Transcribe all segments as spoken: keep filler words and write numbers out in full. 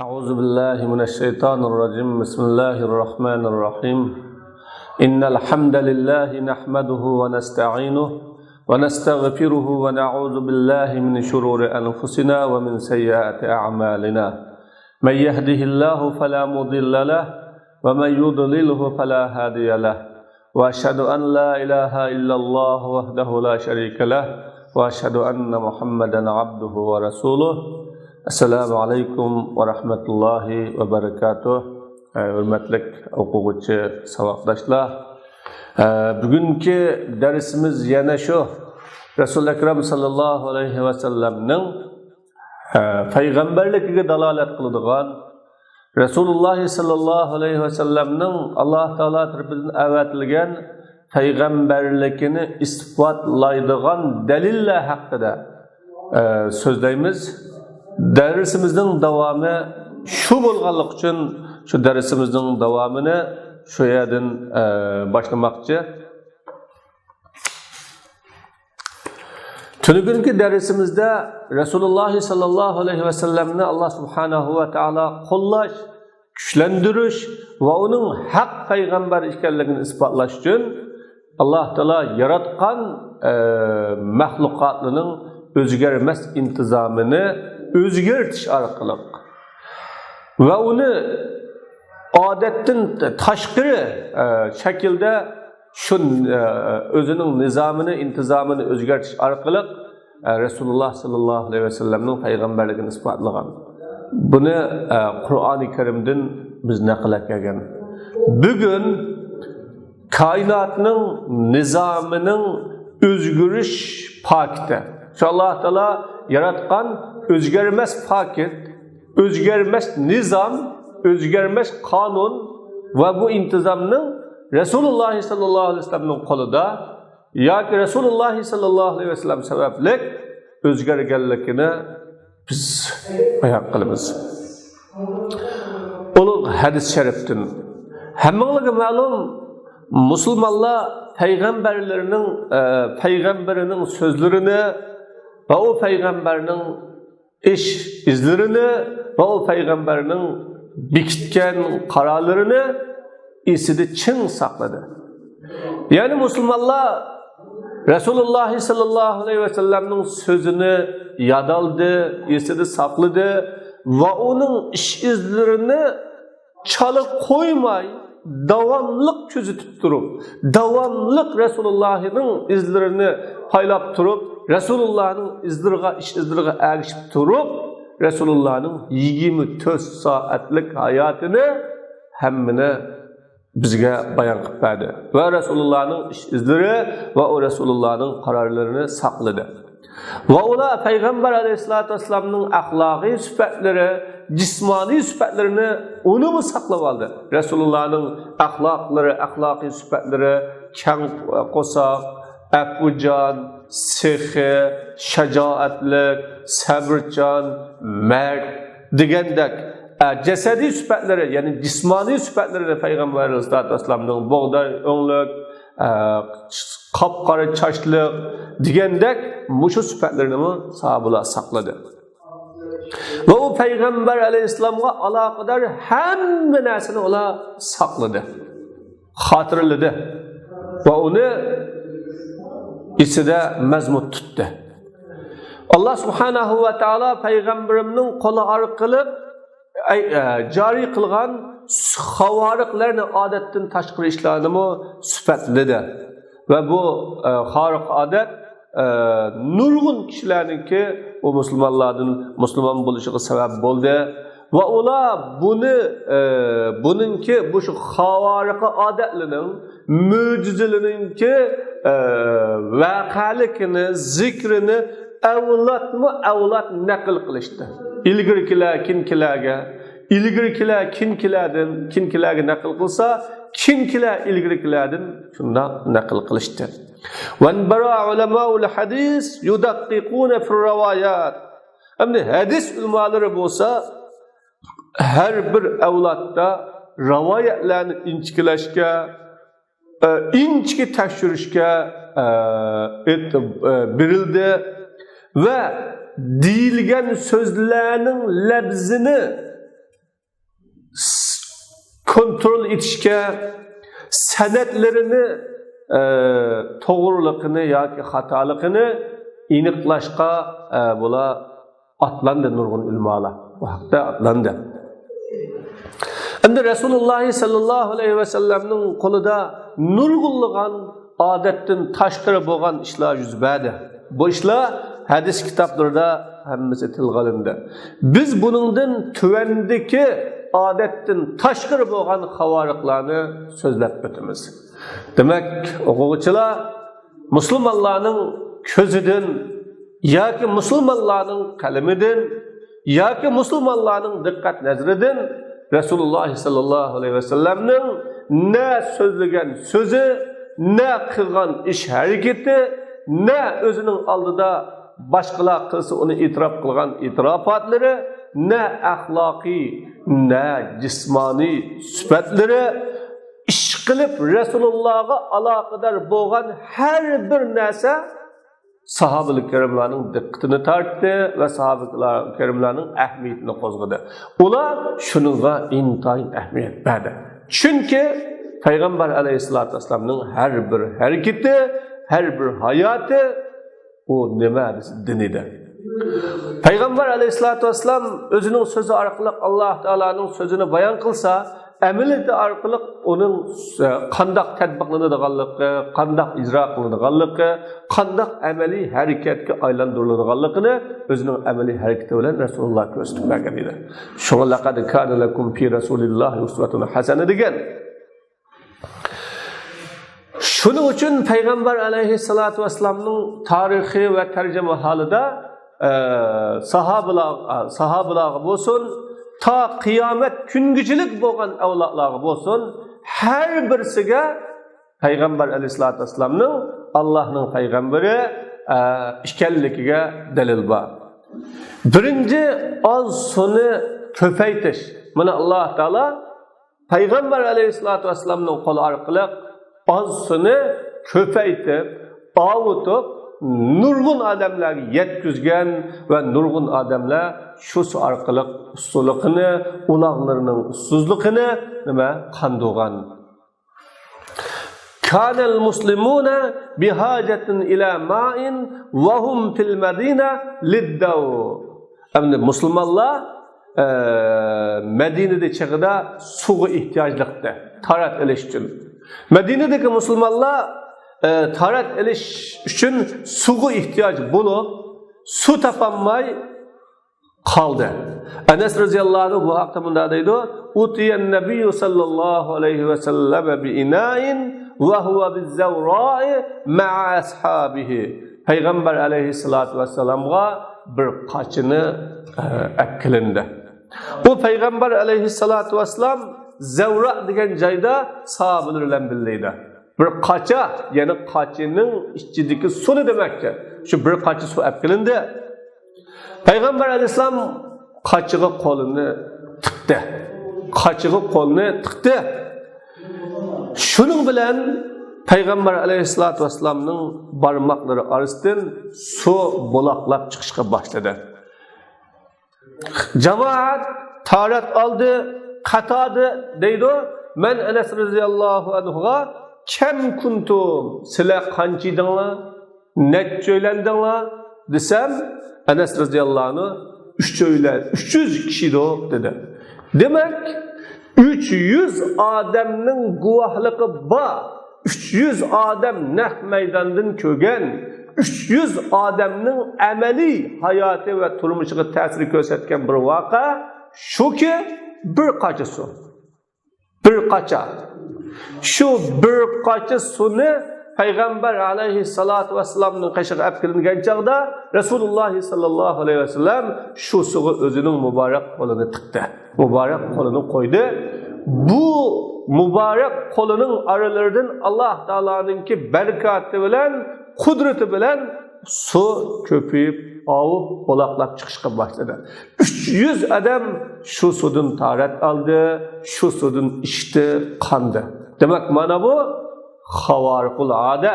أعوذ بالله من الشيطان الرجيم. بسم الله الرحمن الرحيم. إن الحمد لله نحمده ونستعينه ونستغفره ونعوذ بالله من شرور أنفسنا ومن سيئات أعمالنا. من يهده الله فلا مضل له ومن يضلله فلا هادي له. وأشهد أن لا إله إلا الله وحده لا شريك له وأشهد أن محمدا عبده ورسوله. السلام عليكم ورحمة الله وبركاته. ھۆرمەتلىك ئوقۇغۇچى ساۋاقداشلار، بۈگۈنكى دەرسىمىز يەنە شۇ رەسۇل ئەكرەم ساللاللاھۇ ئەلەيھى ۋەسەللەمنىڭ پەيغەمبەرلىكىگە دالالەت قىلىدىغان، رەسۇلۇللاھ ساللاللاھۇ ئەلەيھى ۋەسەللەمنىڭ ئاللاھ تائالا تەرىپىدىن ئەۋەتىلگەن پەيغەمبەرلىكىنى ئىسپاتلايدىغان دەلىللەر ھەققىدە، ئە، سۆزلەيمىز. دەرسىمىزنىڭ داۋامى شۇ بولغانلىقى ئۈچۈن، شۇ دەرسىمىزنىڭ داۋامىنى شۇ يەردىن، ئە، باشلىماقچى. تۈنۈگۈنكى دەرسىمىزدە رەسۇلۇللاھ ساللاللاھۇ ئەلەيھى ۋەسەللەمنى ئاللاھ سۇبھانەھۇ ۋە تائالا قوللاش، كۈچلەندۈرۈش ۋە ئۇنىڭ ھەق پەيغەمبەر ئىكەنلىكىنى ئىسپاتلاش ئۈچۈن، ئاللاھ تائالا ياراتقان، ئە، مەخلۇقاتلىرىنىڭ ئۆزگەرمەس ئىنتىزامىنى ئۆزگەرتىش ئارقىلىق ۋە ئۇنى ئادەتتىن تاشقىرى، ئە، شەكىلدە شۇ، ئە، ئۆزىنىڭ نىزامىنى، ئىنتىزامىنى ئۆزگەرتىش ئارقىلىق، ئە، رەسۇلۇللاھ ساللاللاھۇ ئەلەيھى ۋەسەللەمنىڭ پەيغەمبەرلىكىنى ئىسپاتلىغان. بۇنى، ئە، قۇرئانى كەرىمدىن بىز نەقىل ئەكەلگەن. بۈگۈن كائىناتنىڭ نىزامىنىڭ ئۆزگىرىش پاكىتى. شۇ ئاللاھ تائالا ياراتقان ئۆزگەرمەس پاكىت، ئۆزگەرمەس نىزام، ئۆزگەرمەس قانۇن ۋە بۇ ئىنتىزامنىڭ رەسۇلۇللاھ ساللاللاھۇ ئەلەيھى ۋەسەللەمنىڭ قولىدا ياكى رەسۇلۇللاھ ساللاللاھۇ ئەلەيھى ۋەسەللەم سەۋەبلىك ئۆزگەرگەنلىكىنى بىز بايان قىلىمىز. ئۇلۇغ ھەدىس شەرىپتىن ھەممىڭلارغا مەلۇم، مۇسۇلمانلار پەيغەمبەرلىرىنىڭ، ئە، پەيغەمبىرىنىڭ سۆزلىرىنى ۋە ئۇ پەيغەمبەرنىڭ ئىش ئىزلىرىنى ۋە ئۇ پەيغەمبەرنىڭ بېكىتكەن قارارلىرىنى ئېسىدە چىڭ ساقلىدى. يەنى مۇسۇلمانلار رەسۇلۇللاھ ساللاللاھۇ ئەلەيھى ۋەسەللەمنىڭ سۆزىنى يادالدى، ئېسىدە ساقلىدى ۋە ئۇنىڭ ئىش ئىزلىرىنى چالا قويماي، داۋاملىق كۆزىتىپ تۇرۇپ، داۋاملىق رەسۇلۇللاھنىڭ ئىزلىرىنى پايلاپ تۇرۇپ، رەسۇلۇللاھنىڭ ئىزلىرىغا، ئىش ئىزلىرىغا ئەگىشىپ تۇرۇپ، رەسۇلۇللاھنىڭ يىگىرمە تۆت سائەتلىك ھاياتىنى ھەممىنى بىزگە بايان قىلىپ بەردى. ۋە رەسۇلۇللاھنىڭ ئىش ئىزلىرى ۋە ئۇ رەسۇلۇللاھنىڭ قارارلىرىنى ساقلىدى. ۋە ئۇلار پەيغەمبەر ئەلەيھىسسالاتۇ ۋەسسالامنىڭ ئەخلاقىي سۈپەتلىرى، جىسمانىي سۈپەتلىرىنى ئۇنىمۇ ساقلىۋالدى. رەسۇلۇللاھنىڭ ئەخلاقلىرى، ئەخلاقىي سۈپەتلىرى كەڭ قورساق، ئەپۇجان، سېخىي، شاجائەتلىك، سەۋرچان، مەرد دېگەندەك، ئە، جەسەدىي سۈپەتلىرى، يەنى جىسمانىي سۈپەتلىرىنى پەيغەمبەر ئەلەيھىسسالاتۇ ۋەسسالامنىڭ بۇغداي ئۆڭلۈك، ئە، قاپقارا چاچلىق دېگەندەك مۇشۇ سۈپەتلىرىنىمۇ ساھابىلار ساقلىدى. ۋە ئۇ پەيغەمبەر ئەلەيھىسسالامغا ئالاقىدار ھەممە نەرسىنى ئۇلار ساقلىدى، خاتىرىلىدى ۋە ئۇنى ئېسىدە مەزمۇت تۇتتى. ئاللا سۇبھانەھۇ ۋە تائالا پەيغەمبىرىمنىڭ قولى ئارقىلىق، ئەي، ئە، جارى قىلغان خاۋارىقلەرنى، ئادەتتىن تاشقىرى ئىشلارنىمۇ سۈپەتلىدى. ۋە بۇ، ئە، خارىق ئادەت، ئە، نۇرغۇن كىشىلەرنىڭكى ئۇ مۇسۇلمانلاردىن مۇسۇلمان بولۇشىغا سەۋەب بولدى. ۋە ئۇلار بۇنى، ئە، بۇنىڭكى، بۇ شۇ خاۋارىق ئادەتلىرىنىڭ، مۆجىزىلىرىنىڭكى، ئە، ۋەقەلىكىنى، زىكرىنى ئەۋلادمۇ ئەۋلاد نەقىل قىلىشتى. ئىلگىرىكىلەر كېيىنكىلەرگە، ئىلگىرىكىلەر كېيىنكىلەردىن، كېيىنكىلەرگە نەقىل قىلسا، كېيىنكىلەر ئىلگىرىكىلەردىن شۇنداق نەقىل قىلىشتى. وانبرى علماء الحديث يدققون في الروايات. ئەمدى ھەدىس ئۆلىمالىرى بولسا، ھەر بىر ئەۋلادتا رىۋايەتلەرنى ئىنچىكىلەشكە، ئە، ئىنچىكە تەكشۈرۈشكە، ئە، ئېتىب-، ئە، بېرىلدى ۋە دېيىلگەن سۆزلەرنىڭ لەپزىنى كونترول ئېتىشكە، سەنەدلىرىنى، ئە، توغرىلىقىنى ياكى خاتالىقىنى ئېنىقلاشقا، ئە، بۇلار ئاتلاندى نۇرغۇن ئۆلىمالار. بۇ ھەقتە ئاتلاندى. ئەمدى رەسۇلۇللاھ سەللەللاھۇ ئەلەيھى ۋەسەللەمنىڭ قولىدا نۇرغۇنلىغان ئادەتتىن تاشقىرى بولغان ئىشلار يۈز بەردى. بۇ ئىشلار ھەدىس كىتابلىرىدا ھەممىسى تىلغا ئېلىندى. بىز بۇنىڭدىن تۆۋەندىكى ئادەتتىن تاشقىرى بولغان خاۋارىقلارنى سۆزلەپ ئۆتىمىز. دېمەك، ئوقۇغۇچىلار، مۇسۇلمانلارنىڭ كۆزىدىن ياكى مۇسۇلمانلارنىڭ قەلىمىدىن ياكى مۇسۇلمانلارنىڭ دىققەت نەزىرىدىن رەسۇلۇللاھ سەللەللاھۇ ئەلەيھى ۋەسەللەمنىڭ نە سۆزلىگەن سۆزى، نە قىلغان ئىش ھەرىكىتى، نە ئۆزىنىڭ ئالدىدا باشقىلار قىلسا ئۇنى ئېتىراپ قىلغان ئېتىراپاتلىرى، نە ئەخلاقىي، نە جىسمانىي سۈپەتلىرى، ئىشقىلىپ رەسۇلۇللاھقا ئالاقىدار بولغان ھەر بىر نەرسە ساھابىلىك كىراملارنىڭ دىققىتىنى تارتتى ۋە ساھابىلىك كىراملارنىڭ ئەھمىيىتىنى قوزغىدى. ئۇلار شۇنىڭغا ئىنتايىن ئەھمىيەت بەردى. چۈنكى پەيغەمبەر ئەلەيھىسسالاتۇ ۋەسسالامنىڭ ھەر بىر ھەرىكىتى، ھەر بىر ھاياتى، ئۇ نېمە دېسە دىن ئىدى. پەيغەمبەر ئەلەيھىسسالاتۇ ۋەسسالام ئۆزىنىڭ سۆزى ئارقىلىق ئاللاھ تائالانىڭ سۆزىنى بايان قىلسا، ئەمەلىيىتى ئارقىلىق ئۇنىڭ قانداق تەتبىقلىنىدىغانلىقى، قانداق ئىجرا قىلىنىدىغانلىقى، قانداق ئەمەلىي ھەرىكەتكە ئايلاندۇرۇلىدىغانلىقىنى ئۆزىنىڭ ئەمەلىي ھەرىكىتى بىلەن رەسۇلۇللاھ كۆرسىتىپ بەرگەن ئىدى. شۇڭا لەقەد كانە لەكۇم فى رەسۇلىللاھى ئۇسۋەتۇن ھەسەنە دېگەن. شۇنىڭ ئۈچۈن پەيغەمبەر ئەلەيھىسسالاتۇ ۋەسسالامنىڭ تارىخى ۋە تەرجىمىھالىدا، ئە، ساھابىلار، ساھابىلارغا بولسۇن، تا قىيامەت كۈنگىچىلىك بولغان ئەۋلادلارغا بولسۇن، ھەر بىرسىگە پەيغەمبەر ئەلەيھىسسالاتۇ ۋەسسالامنىڭ ئاللاھنىڭ پەيغەمبىرى، ئە، ئىكەنلىكىگە دەلىل بار. بىرىنچى، ئاز سۇنى كۆپەيتىش. مانا ئاللاھ تائالا پەيغەمبەر ئەلەيھىسسالاتۇ ۋەسسالامنىڭ قولى ئارقىلىق ئاز سۇنى كۆپەيتىپ، ئاۋۇتۇپ، نۇرغۇن ئادەملەرگە يەتكۈزگەن ۋە نۇرغۇن ئادەملەر شۇ سۇ ئارقىلىق ئۇسسۇلۇقىنى، ئۇلاغلىرىنىڭ ئۇسسۇزلۇقىنى نېمە قاندۇرغان. كانەل مۇسلىمۇنە بىھاجەتىن ئىلە مائىن ۋەھۇم فىل مەدىنە لىددەۋ. ئەمدى مۇسۇلمانلار، ئە، مەدىنىدە چېغىدا سۇغا ئېھتىياجلىقتى، تاھارەت ئېلىش ئۈچۈن. مەدىنىدىكى مۇسۇلمانلار، ئە، تاھارەت ئېلىش ئۈچۈن سۇغا ئېھتىياج بولۇپ، سۇ تاپالماي، قالدى. ئەنەس رەزىياللاھۇ ئەنھۇ بۇ ھەقتە مۇنداق دەيدۇ: ئۇتىيەن نەبىييۇ سەللەللاھۇ ئەلەيھى ۋەسەللەم بىئىنائىن ۋەھۇۋە بىززەۋرائى مەئە ئەسھابىھى. پەيغەمبەر ئەلەيھىسسالاتۇ ۋەسسالامغا بىر قاچىنى، ئە، ئەپ كېلىندى. ئۇ پەيغەمبەر ئەلەيھىسسالاتۇ ۋەسسالام زەۋرا دېگەن جايدا ساھابىلىرى بىلەن بىللە ئىدى. بىر قاچا، يەنى قاچىنىڭ ئىچىدىكى سۇنى دېمەكچى. شۇ بىر قاچا سۇ ئەپ كېلىندى. پەيغەمبەر ئەلەيھىسسالام قاچىغا قولىنى تىقتى. قاچىغا قولىنى تىقتى. شۇنىڭ بىلەن پەيغەمبەر ئەلەيھىسسالاتۇ ۋەسسالامنىڭ بارماقلىرى ئارىسىدىن سۇ بۇلاقلاپ چىقىشقا باشلىدى. جامائەت تاھارەت ئالدى، قاتادە دەيدۇ، مەن ئەنەس رەزىياللاھۇ ئەنھۇغا، كەم كۇنتۇم، سىلەر قانچە ئىدىڭلار؟ نەچچە ئۆيلەندىڭلار؟ دېسەم، ئەنەس رەزىياللاھۇ ئەنھۇ، ئۈچ ئۆيلەن، ئۈچ يۈز كىشى ئىدۇق، دېدى. دېمەك، ئۈچ يۈز ئادەمنىڭ گۇۋاھلىقى بار، ئۈچ يۈز ئادەم نەق مەيداندىن كۆرگەن، ئۈچ يۈز ئادەمنىڭ ئەمەلىي ھاياتى ۋە تۇرمۇشىغا تەسىر كۆرسەتكەن بىر ۋەقە شۇكى، بىر قاچا سۇ. بىر قاچا. شۇ بىر قاچا سۇنى پەيغەمبەر ئەلەيھىسسالاتۇ ۋەسسالامنىڭ قېشىغا ئەپ كېلىنگەن چاغدا، رەسۇلۇللاھ سەللەللاھۇ ئەلەيھى ۋەسەللەم شۇ سۇغا ئۆزىنىڭ مۇبارەك قولىنى تىقتى. مۇبارەك قولىنى قويدى. بۇ مۇبارەك قولىنىڭ ئارىلىرىدىن ئاللاھ تائالانىڭكى بەرىكاتى بىلەن، قۇدرىتى بىلەن سۇ كۆپىيىپ، ئاۋۇپ، بۇلاقلاپ چىقىشقا باشلىدى. ئۈچ يۈز ئادەم شۇ سۇدىن تاھارەت ئالدى، شۇ سۇدىن ئىچتى، قاندى. دېمەك، مانا بۇ خاۋارىقۇل ئادە،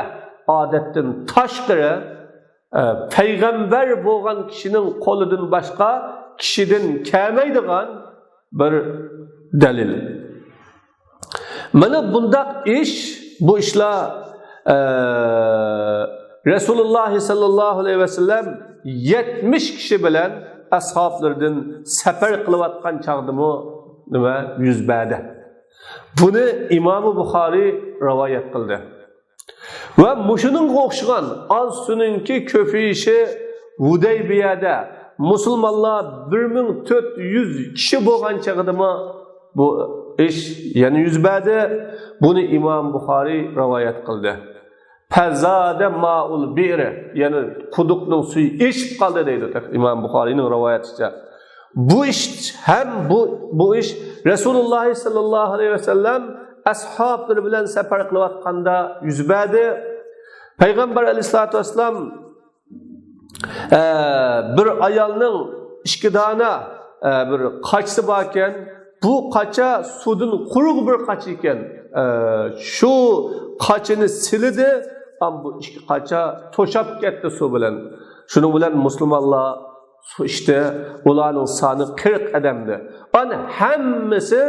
ئادەتتىن تاشقىرى، ئە، پەيغەمبەر بولغان كىشىنىڭ قولىدىن باشقا كىشىدىن كەلمەيدىغان بىر دەلىل. مانا بۇنداق ئىش، بۇ ئىشلار، ئە، رەسۇلۇللاھ سەللەللاھۇ ئەلەيھى ۋەسەللەم يەتمىش كىشى بىلەن ئەسھابلىرىدىن سەپەر قىلىۋاتقان چاغدىمۇ نېمە يۈز بەردى. بۇنى ئىمامى بۇخارىي رىۋايەت قىلدى. ۋە مۇشۇنىڭغا ئوخشىغان ئاز سۇنىڭكى كۆپىيىشى ھۇدەيبىيەدە مۇسۇلمانلار بىر مىڭ تۆت يۈز كىشى بولغان چېغىدىمۇ بۇ ئىش يەنە يۈز بەردى. بۇنى ئىمام بۇخارىي رىۋايەت قىلدى. پەزادە مائۇل بىئرى، يەنى قۇدۇقنىڭ سۈيى ئېشىپ قالدى دەيدۇ ئىمام بۇخارىينىڭ رىۋايىتىچە. بۇ ئىش ھەم بۇ، بۇ ئىش رەسۇلۇللاھ سەللەللاھۇ ئەلەيھى ۋەسەللەم ئەسھابلىرى بىلەن سەپەر قىلىۋاتقاندا يۈز بەردى. پەيغەمبەر ئەلەيھىسسالاتۇ ۋەسسالام، ئە، بىر ئايالنىڭ ئىككى دانە، ئە، بىر قاچىسى باركەن. بۇ قاچا سۇدىن قۇرۇق بىر قاچا ئىكەن. ئە، شۇ قاچىنى سىلىدى، ئەم بۇ ئىككى قاچا توشاپ كەتتى سۇ بىلەن. شۇنىڭ بىلەن مۇسۇلمانلار سۇ ئىچتى، ئۇلارنىڭ سانى قىرىق ئادەمدى. ئان ھەممىسى،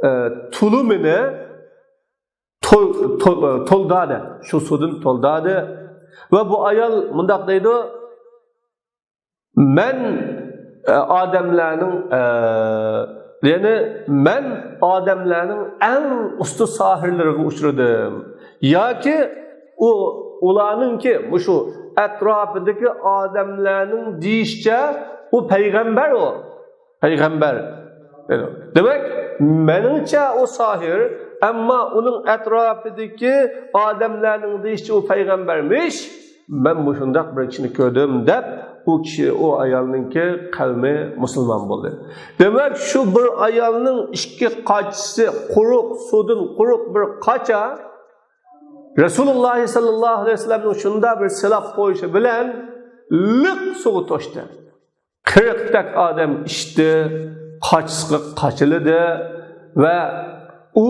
ئە، تۇلۇمىنى تول-، تول-، تولدادى، شۇ سۇدىن تولدادى. ۋە بۇ ئايال مۇنداق دەيدۇ، مەن، ئە، ئادەملەرنىڭ، ئە، يەنى مەن ئادەملەرنىڭ ئەڭ ئۇستا ساھىرلىرىغا ئۇچرىدىم. ياكى ئۇ، ئۇلارنىڭكى، مۇشۇ ئەتراپىدىكى ئادەملەرنىڭ دېيىشىچە، ئۇ پەيغەمبەر ئۇ. پەيغەمبەر. دېمەك، مېنىڭچە ئۇ ساھىر، ئەمما ئۇنىڭ ئەتراپىدىكى ئادەملەرنىڭ دېيىشىچە ئۇ پەيغەمبەرمىش. مەن مۇشۇنداق بىر كىشىنى كۆردۈم دەپ، ئۇ كىشى، ئۇ ئايالنىڭكى قەۋمى مۇسۇلمان بولدى. دېمەك، شۇ بىر ئايالنىڭ ئىككى قاچىسى، قۇرۇق سۇدىن قۇرۇق بىر قاچا رەسۇلۇللاھ سەللەللاھۇ ئەلەيھى ۋەسەللەمنىڭ شۇنداق بىر سىلاپ قويۇشى بىلەن لىق سۇغا توشتى. قىرىقتەك ئادەم ئىچتى، قاچىسىغا قاچىلىدى ۋە ئۇ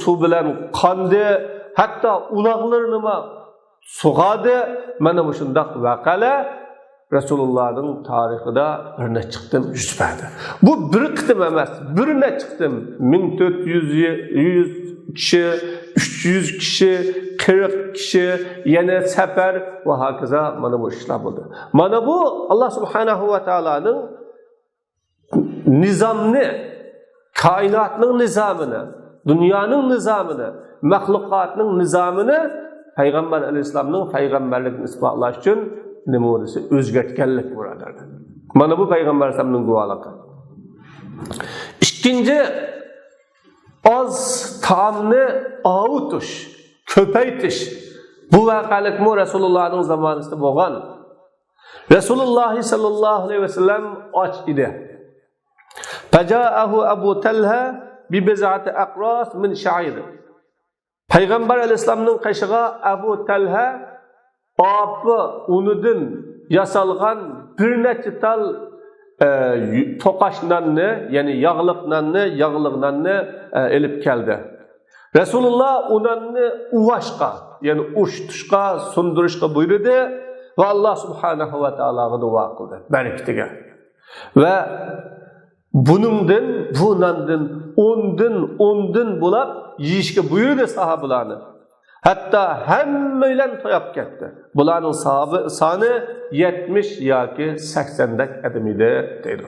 سۇ بىلەن قاندى، ھەتتا ئۇلاغلىرىنىمۇ سۇغاردى. مانا مۇشۇنداق ۋەقەلەر رەسۇلۇللاھنىڭ تارىخىدا بىر نەچچە قېتىم يۈز بەردى. بۇ بىر قېتىم ئەمەس، بىر نەچچە قېتىم، مىڭ تۆت يۈز، يۈز كىشى، ئۈچ يۈز كىشى، قىرىق كىشى، يەنە سەپەر ۋە ھاكازا مانا بۇ ئىشلار بولدى. مانا بۇ ئاللاھ سۇبھانەھۇ ۋە تائالانىڭ نىزامنى، كائىناتنىڭ نىزامىنى، دۇنيانىڭ نىزامىنى، مەخلۇقاتنىڭ نىزامىنى پەيغەمبەر ئەلەيھىسسالامنىڭ پەيغەمبەرلىكىنى ئىسپاتلاش ئۈچۈن نېمە بولسا ئۆزگەرتكەنلىك، بۇرادەرلەر. مانا بۇ پەيغەمبەر ئەلەيھىسسالامنىڭ گۇۋاھلىقى. ئىككىنچى، ئاز تائامنى ئاۋۇتۇش، كۆپەيتىش. بۇ ۋەقەلىكمۇ رەسۇلۇللاھنىڭ زامانىسىدا بولغان. رەسۇلۇللاھ سەللەللاھۇ ئەلەيھى ۋەسەللەم ئاچ ئىدى. فجاءه أبو طلحة ببضعة أقراص من شعير. پەيغەمبەر ئەلەيھىسسالامنىڭ قېشىغا ئەبۇ تەلھە ئاپا ئۇنىدىن ياسالغان بىر نەچچە تال، ئە، يۇ-، توقاچ ناننى، يەنى ياغلىق ناننى، ياغلىق ناننى، ئە، ئېلىپ كەلدى. رەسۇلۇللا ئۇ ناننى ئۇۋاشقا، يەنى ئۇشتۇشقا، سۇندۇرۇشقا بۇيرۇدى ۋە ئاللا سۇبھانەھۇ ۋە تائالاغا دۇئا قىلدى، بەرىكىتىگە. ۋە بۇنىڭدىن، بۇ ناندىن ئوندىن، ئوندىن بۇلاپ يېيىشكە بۇيرۇدى ساھابىلارنى. ھەتتا ھەممەيلەن توياپ كەتتى. بۇلارنىڭ ساھابى سانى يەتمىش ياكى سەكسەندەك ئادەم ئىدى، دەيدۇ.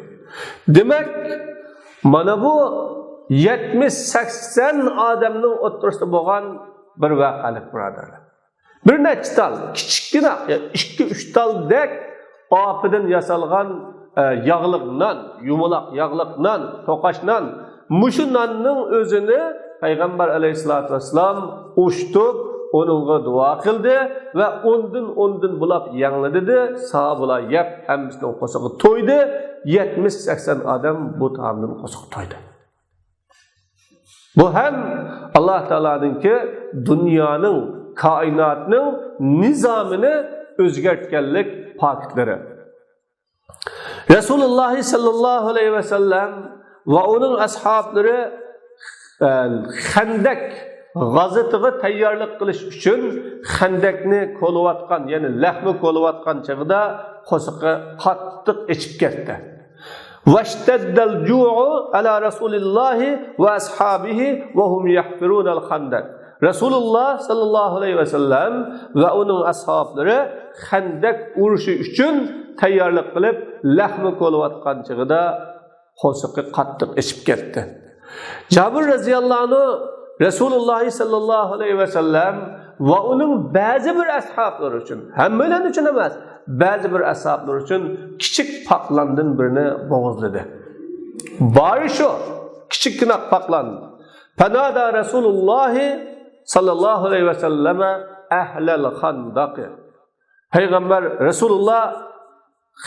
دېمەك، مانا بۇ يەتمىش سەكسەن ئادەمنىڭ ئوتتۇرىسىدا بولغان بىر ۋەقەلىك، بۇرادەرلەر. بىر نەچچە تال، كىچىككىنە، يا ئىككى، ئۈچ تالدەك ئاپىدىن ياسالغان، ئە، ياغلىق نان، يۇمىلاق ياغلىق نان، توقاچ نان. مۇشۇ ناننىڭ ئۆزىنى پەيغەمبەر ئەلەيھىسسالاتۇ ۋەسسالام ئۇشتۇپ، ئۇنىڭغا دۇئا قىلدى ۋە ئوندىن، ئوندىن بۇلاپ يەڭلە دېدى. ساھابىلار يەپ، ھەممىسىنىڭ قورسىقى تويدى. يەتمىش، سەكسەن ئادەم بۇ تائامدىن قورسىقى تويدى. بۇ ھەم ئاللا تائالانىڭكى دۇنيانىڭ، كائىناتنىڭ نىزامىنى ئۆزگەرتكەنلىك پاكىتلىرى. رەسۇلۇللا سەللەللاھۇ ئەلەيھى ۋەسەللەم ۋە ئۇنىڭ ئەسھابلىرى، ئە، خەندەك غازىتىغا تەييارلىق قىلىش ئۈچۈن خەندەكنى كولىۋاتقان، يەنى لەخمە كولىۋاتقان چېغىدا قورسىقى قاتتىق ئېچىپ كەتتى. واشتد الجوع على رسول الله وأصحابه وهم يحفرون الخندق. رەسۇلۇللا ساللاللاھۇ ئەلەيھى ۋەسەللەم ۋە ئۇنىڭ ئەسھابلىرى خەندەك ئۇرۇشى ئۈچۈن تەييارلىق قىلىپ، لەخمە كولىۋاتقان چېغىدا قورسىقى قاتتىق ئېچىپ كەتتى. جابىر رەزىياللاھۇ ئەنھۇ رەسۇلۇللاھ ساللاللاھۇ ئەلەيھى ۋەسەللەم ۋە ئۇنىڭ بەزى بىر ئەسھابلىرى ئۈچۈن، ھەممىلەر ئۈچۈن ئەمەس، بەزى بىر ئەسھابلىرى ئۈچۈن كىچىك پاقلاندىن بىرنى بوغۇزلىدى. بارى شۇ، كىچىككىنە پاقلان. فنادى رسول الله صلى الله عليه وسلم أهل الخندق. پەيغەمبەر رەسۇلۇللا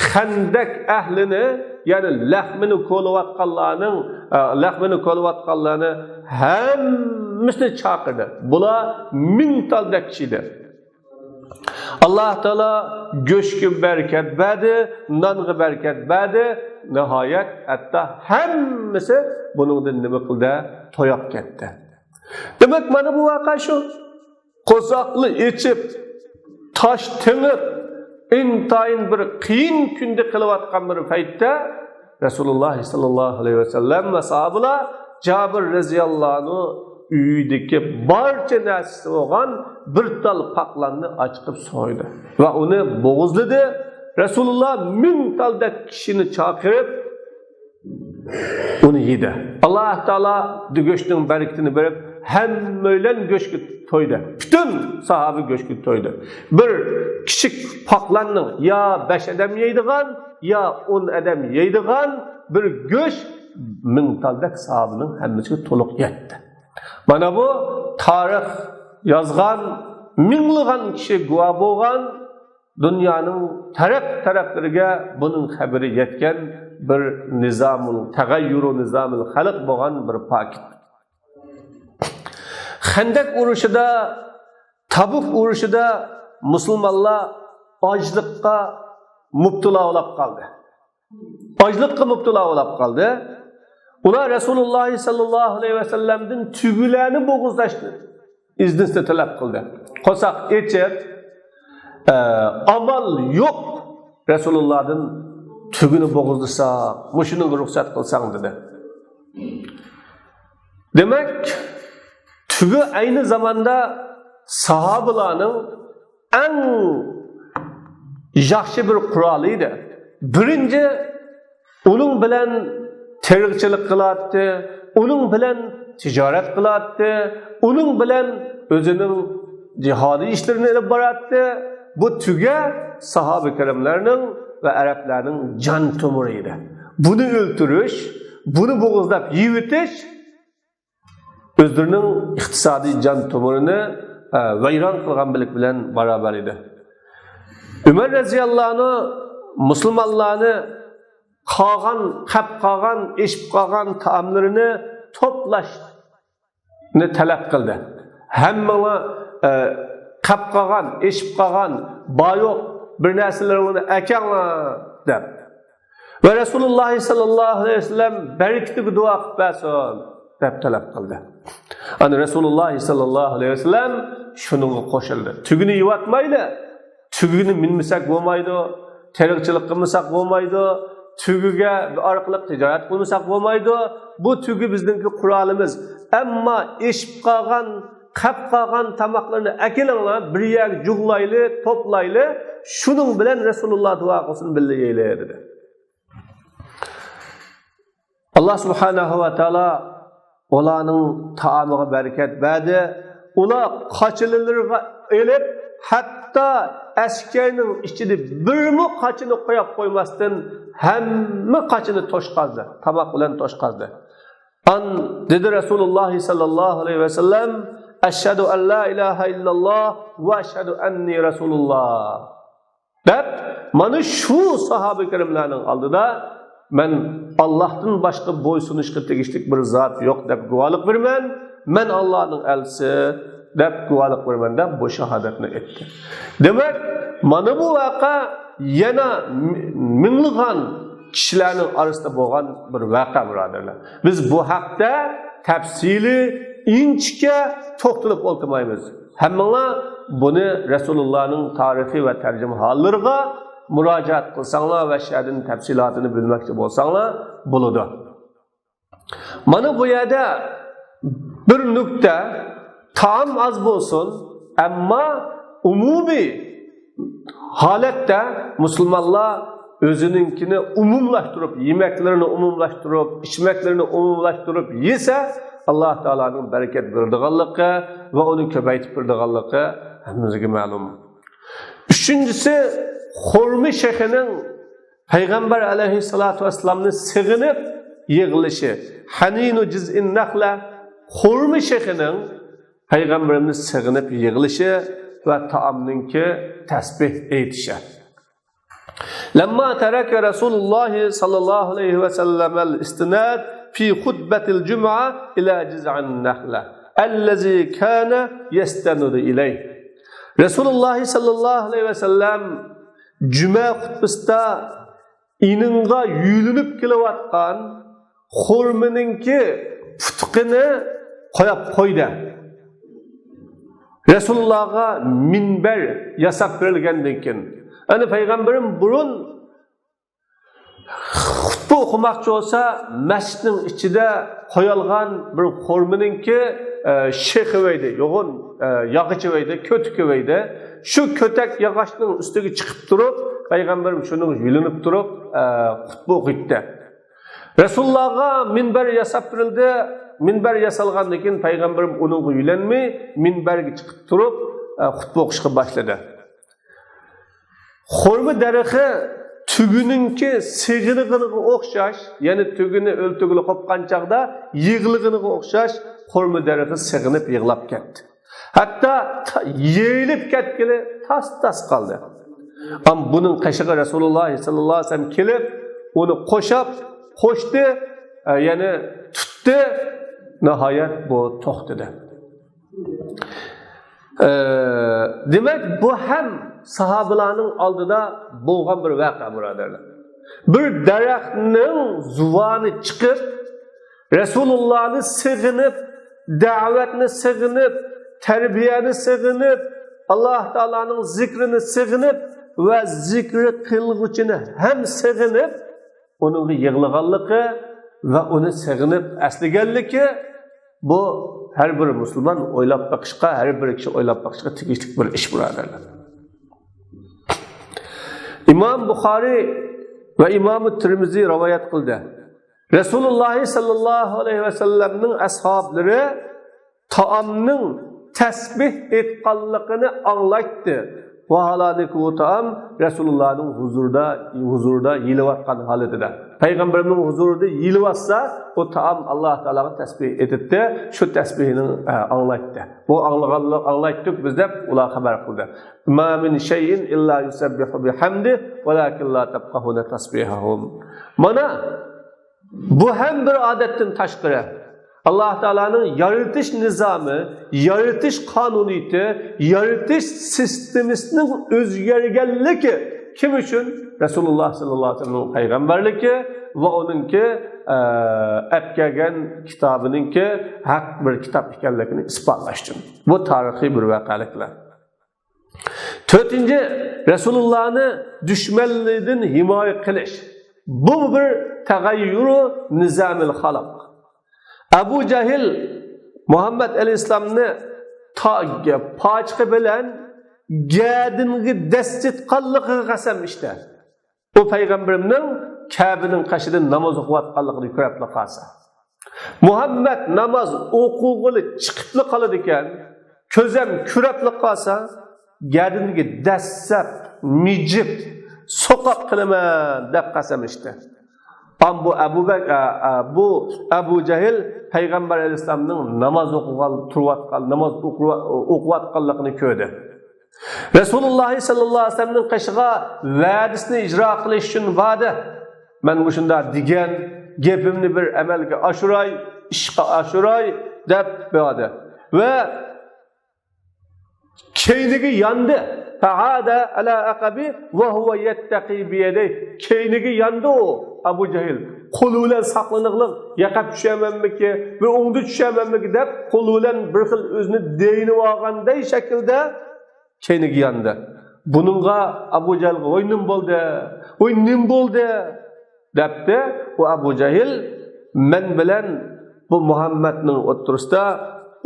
خەندەك ئەھلىنى، يەنى لەخمىنى كولىۋاتقانلارنىڭ، ئە، لەخمىنى كولىۋاتقانلارنى ھەممىسىنى چاقىردى. بۇلار مىڭ تالدەك كىشى ئىدى. ئاللاھ تائالا گۆشكە بەرىكەت بەردى، نانغا بەرىكەت بەردى. ناھايەت، ھەتتا ھەممىسى بۇنىڭدىن نېمە قىلدى؟ تويۇپ كەتتى. دېمەك، مانا بۇ ۋەقە شۇ. قورساقنى ئېچىپ، تاش تېڭىپ، ئىنتايىن بىر قىيىن كۈندە قېلىۋاتقان بىر پەيتتە، رەسۇلۇللا ساللاللاھۇ ئەلەيھى ۋەسەللەم ۋە ساھابىلار جابىر رەزىياللاھۇ ئەنھۇ ئۆيىدىكى بارچە نەرسىسى بولغان بىر تال پاقلاننى ئاچىقىپ سويدى ۋە ئۇنى بوغۇزلىدى. رەسۇلۇللا مىڭ تالدەك كىشىنى چاقىرىپ، ئۇنى يېدى. ئاللاھ تائالا گۆشنىڭ بەرىكىتىنى بېرىپ، ھەممەيلەن گۆشكە تويدى. پۈتۈن ساھابە گۆشكە تويدى. بىر كىچىك پاقلاننىڭ يا بەش ئادەم يەيدىغان، يا ئون ئادەم يەيدىغان بىر گۆش مىڭ تالدەك ساھابىنىڭ ھەممىسىگە تولۇق يەتتى. مانا بۇ تارىخ يازغان، مىڭلىغان كىشى گۇۋاھ بولغان، دۇنيانىڭ تەرەپ-تەرەپلىرىگە بۇنىڭ خەۋىرى يەتكەن بىر نىزامۇل تەغەييۇرۇ نىزامىل خەلق بولغان بىر پاكىت. خەندەك ئۇرۇشىدا، تەبۇك ئۇرۇشىدا مۇسۇلمانلار ئاچلىققا مۇپتىلا بولۇپ قالدى. ئاچلىققا مۇپتىلا بولۇپ قالدى. ئۇلار رەسۇلۇللا ساللاللاھۇ ئەلەيھى ۋەسەللەمدىن تۈگىلەرنى بوغۇزلاشنى ئىزنىسىنى تەلەپ قىلدى. قورساق ئېچىپ، ئە، ئامال يوق، رەسۇلۇللادىن تۈگىنى بوغۇزلىساق، مۇشۇنىڭغا رۇخسەت قىلساڭ، دېدى. دېمەك، تۈگە ئەينى زاماندا ساھابىلارنىڭ ئەڭ ياخشى بىر قورالى ئىدى. بىرىنچى، ئۇنىڭ بىلەن تېرىقچىلىق قىلاتتى، ئۇنىڭ بىلەن تىجارەت قىلاتتى، ئۇنىڭ بىلەن ئۆزىنىڭ جىھادىي ئىشلىرىنى ئېلىپ باراتتى. بۇ تۈگە ساھابە كىراملارنىڭ ۋە ئەرەبلەرنىڭ جان تومۇرى ئىدى. بۇنى ئۆلتۈرۈش، بۇنى بوغۇزلاپ يېيىۋېتىش ئۆزلىرىنىڭ ئىقتىسادىي جان تومۇرىنى، ئە، ۋەيران قىلغان بىلىك بىلەن باراۋەر ئىدى. ئۆمەر رەزىياللاھۇ ئەنھۇ مۇسۇلمانلارنى قالغان، قەپ قالغان، ئېشىپ قالغان تائاملىرىنى توپلاشنى تەلەپ قىلدى. ھەممىڭلار، ئە، قەپ قالغان، ئېشىپ قالغان، بار يوق بىر نەرسىلىرىڭلارنى ئەكەڭلار، دەپ. ۋە رەسۇلۇللا ساللاللاھۇ ئەلەيھى ۋەسەللەم بەرىكىتىگە دۇئا قىلىپ بەرسۇن، دەپ تەلەپ قىلدى. ئانا رەسۇلۇللا ساللاللاھۇ ئەلەيھى ۋەسەللەم شۇنىڭغا قوشۇلدى. تۈگىنى يېۋاتمايلى، تۈگىنى مىنمىسەك بولمايدۇ، تېرىقچىلىق قىلمىساق بولمايدۇ، تۈگىگە ئارقىلىق تىجارەت قىلمىساق بولمايدۇ. بۇ تۈگى بىزنىڭكى قورالىمىز. ئەمما ئېشىپ قالغان، قەپ قالغان تاماقلارنى ئەكېلىڭلار، بىر يەرگە جۇغلايلى، توپلايلى، شۇنىڭ بىلەن رەسۇلۇللا دۇئا قىلسۇن، بىللە يەيلى، دېدى. ئاللا سۇبھانەھۇ ۋە تائالا ئۇلارنىڭ تائامىغا بەرىكەت بەردى. ئۇلار قاچىلىرىغا ئېلىپ، ھەتتا ئەسكەرنىڭ ئىچىدە بىرمۇ قاچىنى قويۇپ قويماستىن، ھەممە قاچىنى توشقازدى، تاماق بىلەن توشقازدى. ئان دېدى رەسۇلۇللا ساللاللاھۇ ئەلەيھى ۋەسەللەم، ئەشھەدۇ ئەن لا ئىلاھە ئىللاللا ۋە ئەشھەدۇ ئەننى رەسۇلۇللا، دەپ، مانا شۇ ساھابە كىراملارنىڭ ئالدىدا، مەن ئاللاھتىن باشقا بويسۇنۇشقا تېگىشلىك بىر زات يوق، دەپ گۇۋاھلىق بېرىمەن، مەن ئاللانىڭ ئەلچىسى، دەپ گۇۋاھلىق بېرىمەن، دەپ بۇ شاھادەتنى ئېيتتى. دېمەك، مانا بۇ ۋەقە يەنە مىڭلىغان كىشىلەرنىڭ ئارىسىدا بولغان بىر ۋەقە، بۇرادەرلەر. بىز بۇ ھەقتە تەپسىلىي، ئىنچىكە توختىلىپ ئولتۇرمايمىز. ھەممىڭلار بۇنى رەسۇلۇللانىڭ تارىخى ۋە تەرجىمىھاللىرىغا مۇراجىئەت قىلساڭلار ۋە شۇ يەردىن تەپسىلاتىنى بىلمەكچى بولساڭلار بولىدۇ. مانا بۇ يەردە بىر نۇقتا، تائام ئاز بولسۇن، ئەمما ئومۇمىي ھالەتتە مۇسۇلمانلار ئۆزىنىڭكىنى ئومۇملاشتۇرۇپ، يېمەكلىرىنى ئومۇملاشتۇرۇپ، ئىچمەكلىرىنى ئومۇملاشتۇرۇپ يېسە، ئاللا تائالانىڭ بەرىكەت بېرىدىغانلىقى ۋە ئۇنى كۆپەيتىپ بېرىدىغانلىقى ھەممىمىزگە مەلۇم. ئۈچىنچىسى، خورما شېخىنىڭ پەيغەمبەر ئەلەيھىسسالاتۇ ۋەسسالامنى سېغىنىپ يىغلىشى. ھەنىنۇ جىزئىن نەخلە، خورما شېخىنىڭ پەيغەمبىرىمنى سېغىنىپ يىغلىشى ۋە تائامنىڭكى تەسبىھ ئېيتىشى. لما ترك رسول الله صلى الله عليه وسلم الاستناد في خطبة الجمعة إلى جذع النخلة الذي كان يستند إليه. رسول الله صلى الله عليه وسلم جۈمە خۇتبىسىدا ئېنىڭغا يۆلىنىپ كېلىۋاتقان خورمىنىڭكى پۇتىقىنى قويۇپ قويدى. رەسۇلۇللاغا مىنبەر ياساپ بېرىلگەندىن كېيىن، يەنى پەيغەمبىرىم بۇرۇن خۇتبە ئوقۇماقچى بولسا، مەسچىتنىڭ ئىچىدە قويالغان بىر خورمىنىڭكى، ئە، شېخى بار ئىدى، يوغان، ئە، ياغىچى بار ئىدى، كۆتىكى بار ئىدى. شۇ كۆتەك ياغاچنىڭ ئۈستىگە چىقىپ تۇرۇپ، پەيغەمبىرىم شۇنىڭغا يۆلىنىپ تۇرۇپ، ئە، خۇتبە ئوقۇيتتى. رەسۇلۇللاغا مىنبەر ياساپ بېرىلدى. مىنبەر ياسالغاندىن كېيىن پەيغەمبىرىم ئۇنىڭغا يۆلەنمەي، مىنبەرگە چىقىپ تۇرۇپ، ئە، خۇتبە ئوقۇشقا باشلىدى. خورما دەرىخى تۆگىنىڭكى سېغىنغىنىغا ئوخشاش، يەنى تۆگىنى ئۆلتۈرگىلى قوپقان چاغدا يىغلىغىنىغا ئوخشاش خورما دەرىخى سېغىنىپ يىغلاپ كەتتى. ھەتتا تا-، يېيىلىپ كەتكىلى تاس-تاس قالدى. ئەمما بۇنىڭ قېشىغا رەسۇلۇللا ساللاللاھۇ ئەلەيھى ۋەسەللەم كېلىپ، ئۇنى قوشاپ، قوشتى، ئە، يەنى تۇتتى. ناھايەت بۇ توختىدى. ئە، دېمەك، بۇ ھەم ساھابىلارنىڭ ئالدىدا بولغان بىر ۋەقە، بۇرادەرلەر. بىر دەرەخنىڭ زۇۋانى چىقىپ، رەسۇلۇللانى سېغىنىپ، دەۋەتنى سېغىنىپ، تەربىيەنى سېغىنىپ، ئاللا تائالانىڭ زىكرىنى سېغىنىپ ۋە زىكرى قىلغۇچىنى ھەم سېغىنىپ، ئۇنىڭغا يىغلىغانلىقى ۋە ئۇنى سېغىنىپ ئەسلىگەنلىكى، بۇ ھەر بىر مۇسۇلمان ئويلاپ بېقىشقا، ھەر بىر كىشى ئويلاپ بېقىشقا تېگىشلىك بىر ئىش، بۇرادەرلەر. ئىمام بۇخارىي ۋە ئىمام تىرمىزى رىۋايەت قىلدى. رەسۇلۇللا ساللاللاھۇ ئەلەيھى ۋەسەللەمنىڭ ئەسھابلىرى تائامنىڭ تەسبىھ ئېيتقانلىقىنى ئاڭلايتتى. ۋاھالەنكى، ئۇ تائام رەسۇلۇللانىڭ ھۇزۇرىدا، ھۇزۇرىدا يېيىلىۋاتقان ھالىتىدە. پەيغەمبىرىمنىڭ ھۇزۇرىدا يېيىلىۋاتسا، ئۇ تائام ئاللا تائالاغا تەسبىھ ئېيتىتتى. شۇ تەسبىھنى، ئە، ئاڭلايتتى. بۇ ئاڭلىغانلىق، ئاڭلايتتۇق بىز دەپ ئۇلار خەۋەر قىلدى. ما من شيء إلا يسبح بحمده ولكن لا تفقهون تسبيحهم. مانا، بۇ ھەم بىر ئادەتتىن تاشقىرى. ئاللا تائالانىڭ يارىتىش نىزامى، يارىتىش قانۇنىيىتى، يارىتىش سىستېمىسىنىڭ ئۆزگەرگەنلىكى كىم ئۈچۈن؟ رەسۇلۇللا ساللاللاھۇ ئەلەيھى ۋەسەللەمنىڭ پەيغەمبەرلىكى ۋە ئۇنىڭكى، ئە، ئەپ كەلگەن كىتابىنىڭكى ھەق بىر كىتاب ئىكەنلىكىنى ئىسپاتلاش ئۈچۈن. بۇ تارىخىي بىر ۋەقەلىكلەر. تۆتىنچى، رەسۇلۇللانى دۈشمەنلىرىدىن ھىمايە قىلىش. بۇ بىر تەغەييۇرۇ نىزامىل خەلق. ئەبۇ جەھىل مۇھەممەد ئەلەيھىسسالامنى تا-، پاچىقى بىلەن گەدىنىگە دەسسىتقانلىقىغا قەسەم ئىشتە. ئۇ پەيغەمبىرىمنىڭ كەبىنىڭ قېشىدا ناماز ئوقۇۋاتقانلىقىنى كۆرەپلا قالسا. مۇھەممەد ناماز ئوقۇغىلى چىقىپلا قالىدىكەن، كۆزەم كۆرەپلا قالسا، گەدىنىگە دەسسەپ، مىجىپ، سوقاپ قىلىمەن دەپ قەسەم ئىچتى. ئام بۇ ئەبۇ بەك-، ئە، ئە، بۇ ئەبۇ جەھىل پەيغەمبەر ئەلەيھىسسالامنىڭ ناماز ئوقۇغان، تۇرۇۋاتقان، ناماز ئوقۇۋا-، ئوقۇۋاتقانلىقىنى كۆردى. رەسۇلۇللا ساللاللاھۇ ئەلەيھى ۋەسەللەمنىڭ قېشىغا ۋەدىسىنى ئىجرا قىلىش ئۈچۈن باردى. مەن مۇشۇنداق دېگەن گېپىمنى بىر ئەمەلگە ئاشۇراي، ئىشقا ئاشۇراي دەپ باردى. ۋە كەينىگە ياندى. فعاد على عقبه وهو يتقي بيديه. كەينىگە ياندى ئۇ ئەبۇ جەھىل. قولى بىلەن ساقلىنىغلىق، ياقاپ چۈشەمەنمىكى، بىر ئوڭدا چۈشەمەنمىكى دەپ، قولى بىلەن بىر خىل ئۆزىنى دېيىنىۋالغاندەك شەكىلدە كەينىگە ياندى. بۇنىڭغا، ئەبۇ جەھىلگە، ۋاي نېمە بولدى؟ ۋاي نېمە بولدى؟ دەپتۇ. ئۇ ئەبۇ جەھىل، مەن بىلەن بۇ مۇھەممەدنىڭ ئوتتۇرىسىدا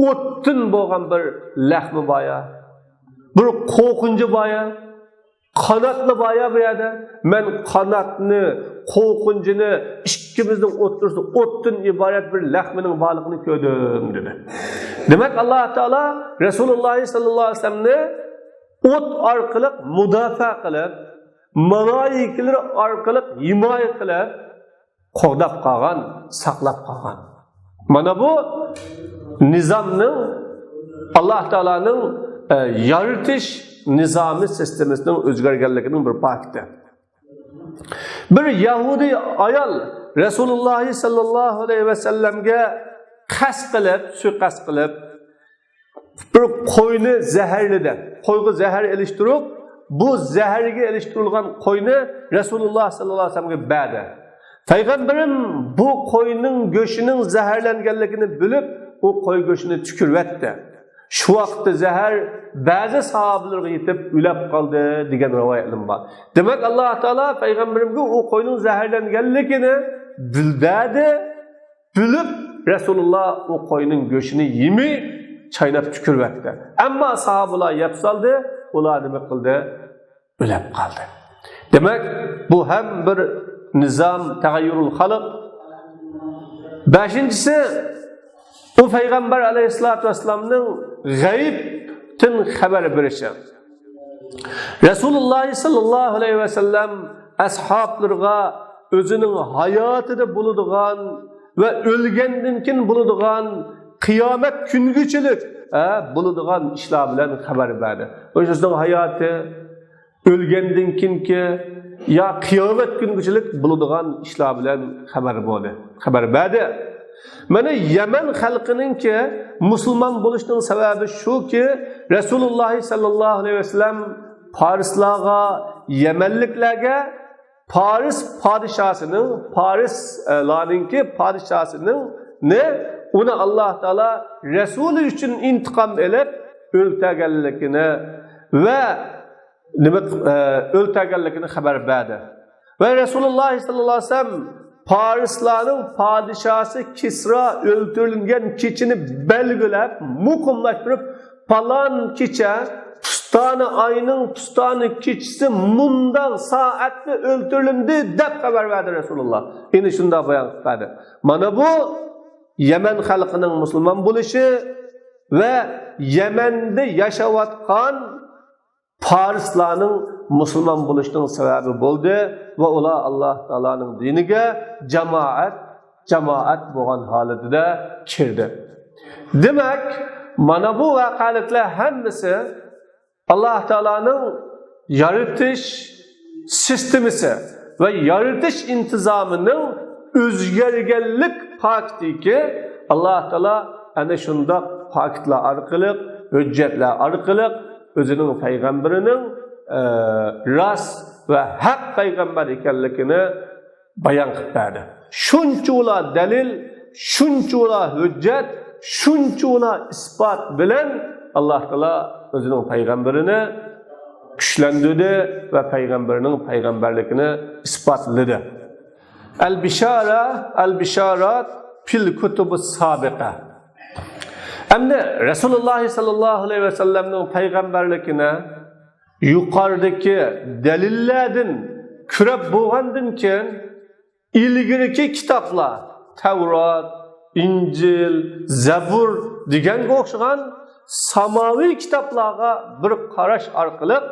ئوتتىن بولغان بىر لەخمە بار يا، بىر قورقۇنچى بار يا، قاناتلا بار يا بۇ يەردە. مەن قاناتنى، قورقۇنچىنى، ئىككىمىزنىڭ ئوتتۇرىسىدا ئوتتىن ئىبارەت بىر لەخمىنىڭ بارلىقىنى كۆردۈم، دېدى. دېمەك، ئاللا تائالا رەسۇلۇللا ساللاللاھۇ ئەلەيھى ۋەسەللەمنى ئوت ئارقىلىق مۇداپىئە قىلىپ، مالائىكىلىرى ئارقىلىق ھىمايە قىلىپ، قوغداپ قالغان، ساقلاپ قالغان. مانا بۇ نىزامنىڭ، ئاللا تائالانىڭ، ئە، يارىتىش نىزامى، سىستېمىسىنىڭ ئۆزگەرگەنلىكىنىڭ بىر پاكىتى. بىر يەھۇدىي ئايال رەسۇلۇللا ساللاللاھۇ ئەلەيھى ۋەسەللەمگە قەست قىلىپ، سۇيىقەست قىلىپ، بىر قوينى زەھەرلىدى. قويغا زەھەر ئېلىشتۇرۇپ، بۇ زەھەرگە ئېلىشتۇرۇلغان قوينى رەسۇلۇللا ساللاللاھۇ ئەلەيھى ۋەسەللەمگە بەردى. پەيغەمبىرىم بۇ قوينىڭ گۆشىنىڭ زەھەرلەنگەنلىكىنى بىلىپ، ئۇ قوي گۆشىنى تۈكۈرۈۋەتتى. شۇ ۋاقىتتا زەھەر بەزى ساھابىلەرگە يېتىپ ئۆلۈپ قالدى، دېگەن رىۋايەتلىرىمۇ بار. دېمەك، ئاللا تائالا پەيغەمبىرىمگە ئۇ قوينىڭ زەھەرلەنگەنلىكىنى بىل-، بەردى، بىلىپ، رەسۇلۇللا ئۇ قوينىڭ گۆشىنى يېمەي، چايناپ تۈكۈرۈۋەتتى. ئەمما ساھابىلار يەپ سالدى، ئۇلار نېمە قىلدى؟ ئۆلۈپ قالدى. دېمەك، بۇ ھەم بىر نىزام، تەغەييۇرۇل خەلق. بەشىنچىسى، ئۇ پەيغەمبەر ئەلەيھىسسالاتۇ ۋەسسالامنىڭ غەيىبتىن خەۋەر بېرىشى. رەسۇلۇللا ساللاللاھۇ ئەلەيھى ۋەسەللەم ئەسھابلىرىغا ئۆزىنىڭ ھاياتىدا بولىدىغان ۋە ئۆلگەندىن كېيىن بولىدىغان، قىيامەت كۈنگىچىلىك، ھە، بولىدىغان ئىشلار بىلەن خەۋەر بەردى. ئۆزىنىڭ ھاياتى، ئۆلگەندىن كېيىنكى يا قىيامەت كۈنگىچىلىك بولىدىغان ئىشلار بىلەن خەۋەر بولدى، خەۋەر بەردى. مانا يەمەن خەلقىنىڭكى مۇسۇلمان بولۇشنىڭ سەۋەبى شۇكى، رەسۇلۇللا ساللاللاھۇ ئەلەيھى ۋەسەللەم پارسلارغا، يەمەنلىكلەرگە پارس پادىشاسىنىڭ، پارسلارنىڭكى پادىشاسىنىڭ نى، ئۇنى ئاللا تائالا رەسۇلى ئۈچۈن ئىنتىقام ئېلىپ ئۆلتۈرگەنلىكىنى ۋە نېمە، ئە، ئۆلتۈرگەنلىكىنى خەۋەر بەردى. ۋە رەسۇلۇللا ساللاللاھۇ ئەلەيھى ۋەسەللەم پارسلارنىڭ پادىشاسى كىسرا ئۆلتۈرۈلگەن كېچىنى بەلگىلەپ، مۇقىملاشتۇرۇپ، پالان كېچە، پۇستانە ئاينىڭ پۇستانە كېچىسى مۇنداق سائەتتە ئۆلتۈرۈلدى، دەپ خەۋەر بەردى رەسۇلۇللا. يەنە شۇنداق بايان قىلىپ بەردى. مانا بۇ يەمەن خەلقىنىڭ مۇسۇلمان بولۇشى ۋە يەمەندە ياشاۋاتقان پارسلارنىڭ مۇسۇلمان بولۇشىنىڭ سەۋەبى بولدى ۋە ئۇلار ئاللا تائالانىڭ دىنىگە جامائەت، جامائەت بولغان ھالىتىدە كىردى. دېمەك، مانا بۇ ۋەقەلىكلەر ھەممىسى ئاللا تائالانىڭ يارىتىش سىستېمىسى ۋە يارىتىش ئىنتىزامىنىڭ ئۆزگەرگەنلىك پاكىتىكى، ئاللا تائالا ئەنە شۇنداق پاكىتلار ئارقىلىق، ھۆججەتلەر ئارقىلىق ئۆزىنىڭ پەيغەمبىرىنىڭ، ئە، راست ۋە ھەق پەيغەمبەر ئىكەنلىكىنى بايان قىلىپ بەردى. شۇنچىۋالا دەلىل، شۇنچىۋالا ھۆججەت، شۇنچىۋالا ئىسپات بىلەن ئاللا تائالا ئۆزىنىڭ پەيغەمبىرىنى كۈچلەندۈردى ۋە پەيغەمبىرىنىڭ پەيغەمبەرلىكىنى ئىسپاتلىدى. ئەل بىشارە، ئەل بىشارات فىل كۇتۇبۇس سابىقە. ئەمدى رەسۇلۇللا ساللاللاھۇ ئەلەيھى ۋەسەللەمنىڭ پەيغەمبەرلىكىنى يۇقىرىدىكى دەلىللەردىن كۆرۈپ بولغاندىن كېيىن، ئىلگىرىكى كىتابلار، تەۋرات، ئىنجىل، زەبۇر دېگەنگە ئوخشىغان ساماۋىي كىتابلارغا بىر قاراش ئارقىلىق،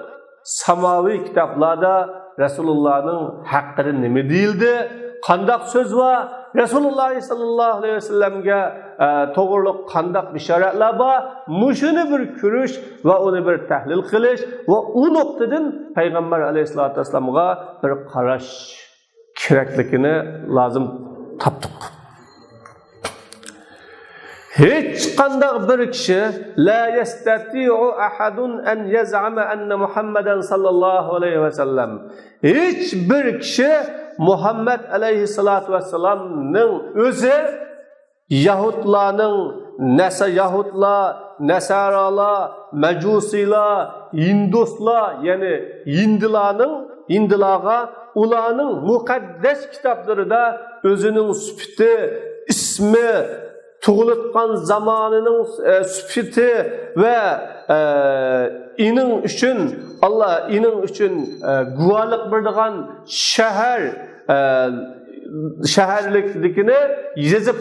ساماۋىي كىتابلاردا رەسۇلۇللانىڭ ھەققىدە نېمە دېيىلدى، قانداق سۆز بار، رەسۇلۇللا ساللاللاھۇ ئەلەيھى ۋەسەللەمگە، ئە، توغرۇلۇق قانداق بىشارەتلەر بار، مۇشۇنى بىر كۆرۈش ۋە ئۇنى بىر تەھلىل قىلىش ۋە ئۇ نۇقتىدىن پەيغەمبەر ئەلەيھىسسالاتۇ ۋەسسالامغا بىر قاراش كېرەكلىكىنى لازىم تاپتۇق. ھېچقانداق بىر كىشى، لا يستطيع أحد أن يزعم أن محمدا صلى الله عليه وسلم، ھېچ بىر كىشى مۇھەممەد ئەلەيھىسسالاتۇ ۋەسسالامنىڭ ئۆزى يەھۇدلارنىڭ، نەسە-، يەھۇدلار، نەسارالار، مەجۇسىيلار، ھىندۇسلار، يەنى ھىندىلارنىڭ، ھىندىلارغا ئۇلارنىڭ مۇقەددەس كىتابلىرىدا ئۆزىنىڭ سۈپىتى، ئىسمى، تۇغۇلۇتقان زامانىنىڭ، ئە، سۈپىتى ۋە، ئە، ئېنىڭ ئۈچۈن، ئاللا ئېنىڭ ئۈچۈن، ئە، گۇۋاھلىق بېرىدىغان شەھەر، ئە، شەھەرلىكلىكىنى يېزىپ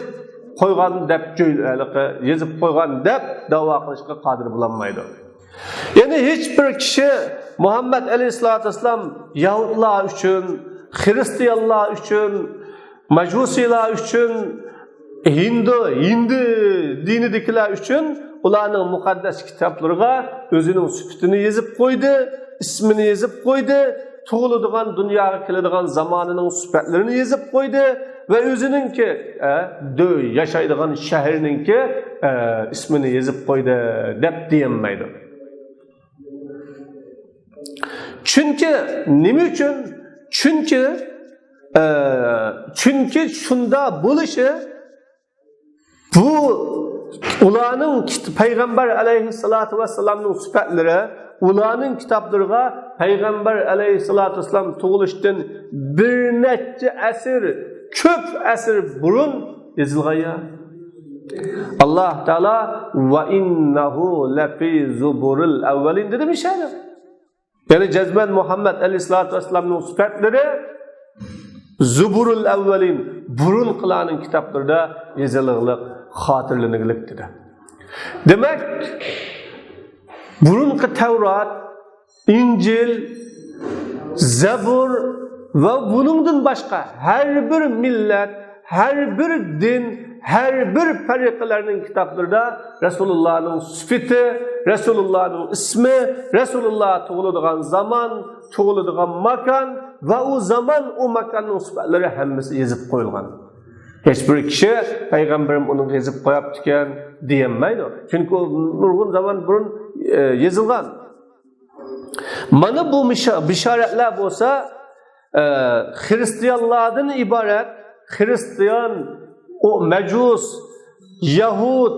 قويغان دەپ جۆي-، ھېلىقى يېزىپ قويغان دەپ دەۋا قىلىشقا قادىر بولالمايدۇ. يەنى ھېچ بىر كىشى مۇھەممەد ئەلەيھىسسالاتۇ ۋەسسالام يەھۇدلار ئۈچۈن، خىرىستىيانلار ئۈچۈن، مەجۇسىيلار ئۈچۈن، ھىندۇ، ھىندى دىنىدىكىلەر ئۈچۈن ئۇلارنىڭ مۇقەددەس كىتابلىرىغا ئۆزىنىڭ سۈپىتىنى يېزىپ قويدى، ئىسمىنى يېزىپ قويدى، تۇغۇلىدىغان، دۇنياغا كېلىدىغان زامانىنىڭ سۈپەتلىرىنى يېزىپ قويدى ۋە ئۆزىنىڭكى، ئە، دۆ-، ياشايدىغان شەھىرىنىڭكى، ئە، ئىسمىنى يېزىپ قويدى دەپ دېيەلمەيدۇ. چۈنكى، نېمە ئۈچۈن؟ چۈنكى، ئە، چۈنكى شۇنداق بولۇشى بۇ ئۇلارنىڭ كىت-، پەيغەمبەر ئەلەيھىسسالاتۇ ۋەسسالامنىڭ سۈپەتلىرى، ئۇلارنىڭ كىتابلىرىغا پەيغەمبەر ئەلەيھىسسالاتۇ ۋەسسالام تۇغۇلۇشتىن بىر نەچچە ئەسىر، كۆپ ئەسىر بۇرۇن يېزىلغان يا. ئاللا تائالا «ۋە ئىننەھۇ لەفى زۇبۇرىل ئەۋۋەلىن» دېدى مىشەدە. يەنى جەزمەن مۇھەممەد ئەلەيھىسسالاتۇ ۋەسسالامنىڭ سۈپەتلىرى زۇبۇرۇل ئەۋۋەلىن، بۇرۇنقىلارنىڭ كىتابلىرىدا يېزىلغىلىق، خاتىرىلىنىگلىك دېدى. دېمەك، بۇرۇنقى تەۋرات، ئىنجىل، زەبۇر ۋە بۇنىڭدىن باشقا ھەر بىر مىللەت، ھەر بىر دىن، ھەر بىر پەرىقىلەرنىڭ كىتابلىرىدا رەسۇلۇللانىڭ سۈپىتى، رەسۇلۇللانىڭ ئىسمى، رەسۇلۇللا تۇغۇلىدىغان زامان، تۇغۇلىدىغان ماكان ۋە ئۇ زامان، ئۇ ماكاننىڭ سۈپەتلىرى ھەممىسى يېزىپ قويۇلغان. ھېچ بىر كىشى پەيغەمبىرىم ئۇنى يېزىپ قويۇپتىكەن دېيەلمەيدۇ. چۈنكى ئۇ نۇرغۇن زامان بۇرۇن، ئە، يېزىلغان. مانا بۇ مىشا-، بىشارەتلەر بولسا، ئە، خىرىستىيانلاردىن ئىبارەت، خىرىستىيان، ئۇ مەجۇس، يەھۇد،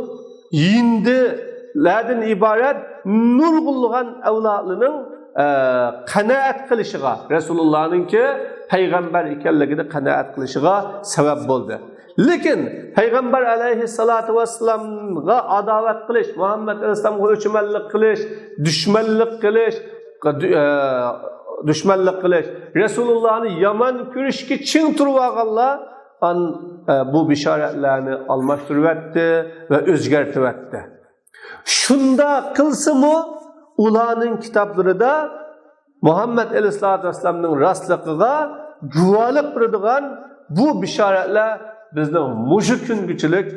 ھىندىلەردىن ئىبارەت نۇرغۇنلىغان ئەۋلادلىرىنىڭ، ئە، قانائەت قىلىشىغا، رەسۇلۇللانىڭكى پەيغەمبەر ئىكەنلىكىنى قانائەت قىلىشىغا سەۋەب بولدى. لېكىن پەيغەمبەر ئەلەيھىسسالاتۇ ۋەسسالامغا ئاداۋەت قىلىش، مۇھەممەد ئەلەيھىسسالامغا ئۆچمەنلىك قىلىش، دۈشمەنلىك قىلىش، دۈ-، ئە، دۈشمەنلىك قىلىش، رەسۇلۇللانى يامان كۆرۈشكە چىڭ تۇرۇۋالغانلار ئان-، ئە، بۇ بىشارەتلەرنى ئالماشتۇرۇۋەتتى ۋە ئۆزگەرتىۋەتتى. شۇنداق قىلسىمۇ، ئۇلارنىڭ كىتابلىرىدا مۇھەممەد ئەلەيھىسسالاتۇ ۋەسسالامنىڭ راستلىقىغا گۇۋاھلىق بېرىدىغان بۇ بىشارەتلەر بىزنىڭ مۇشۇ كۈنگىچىلىك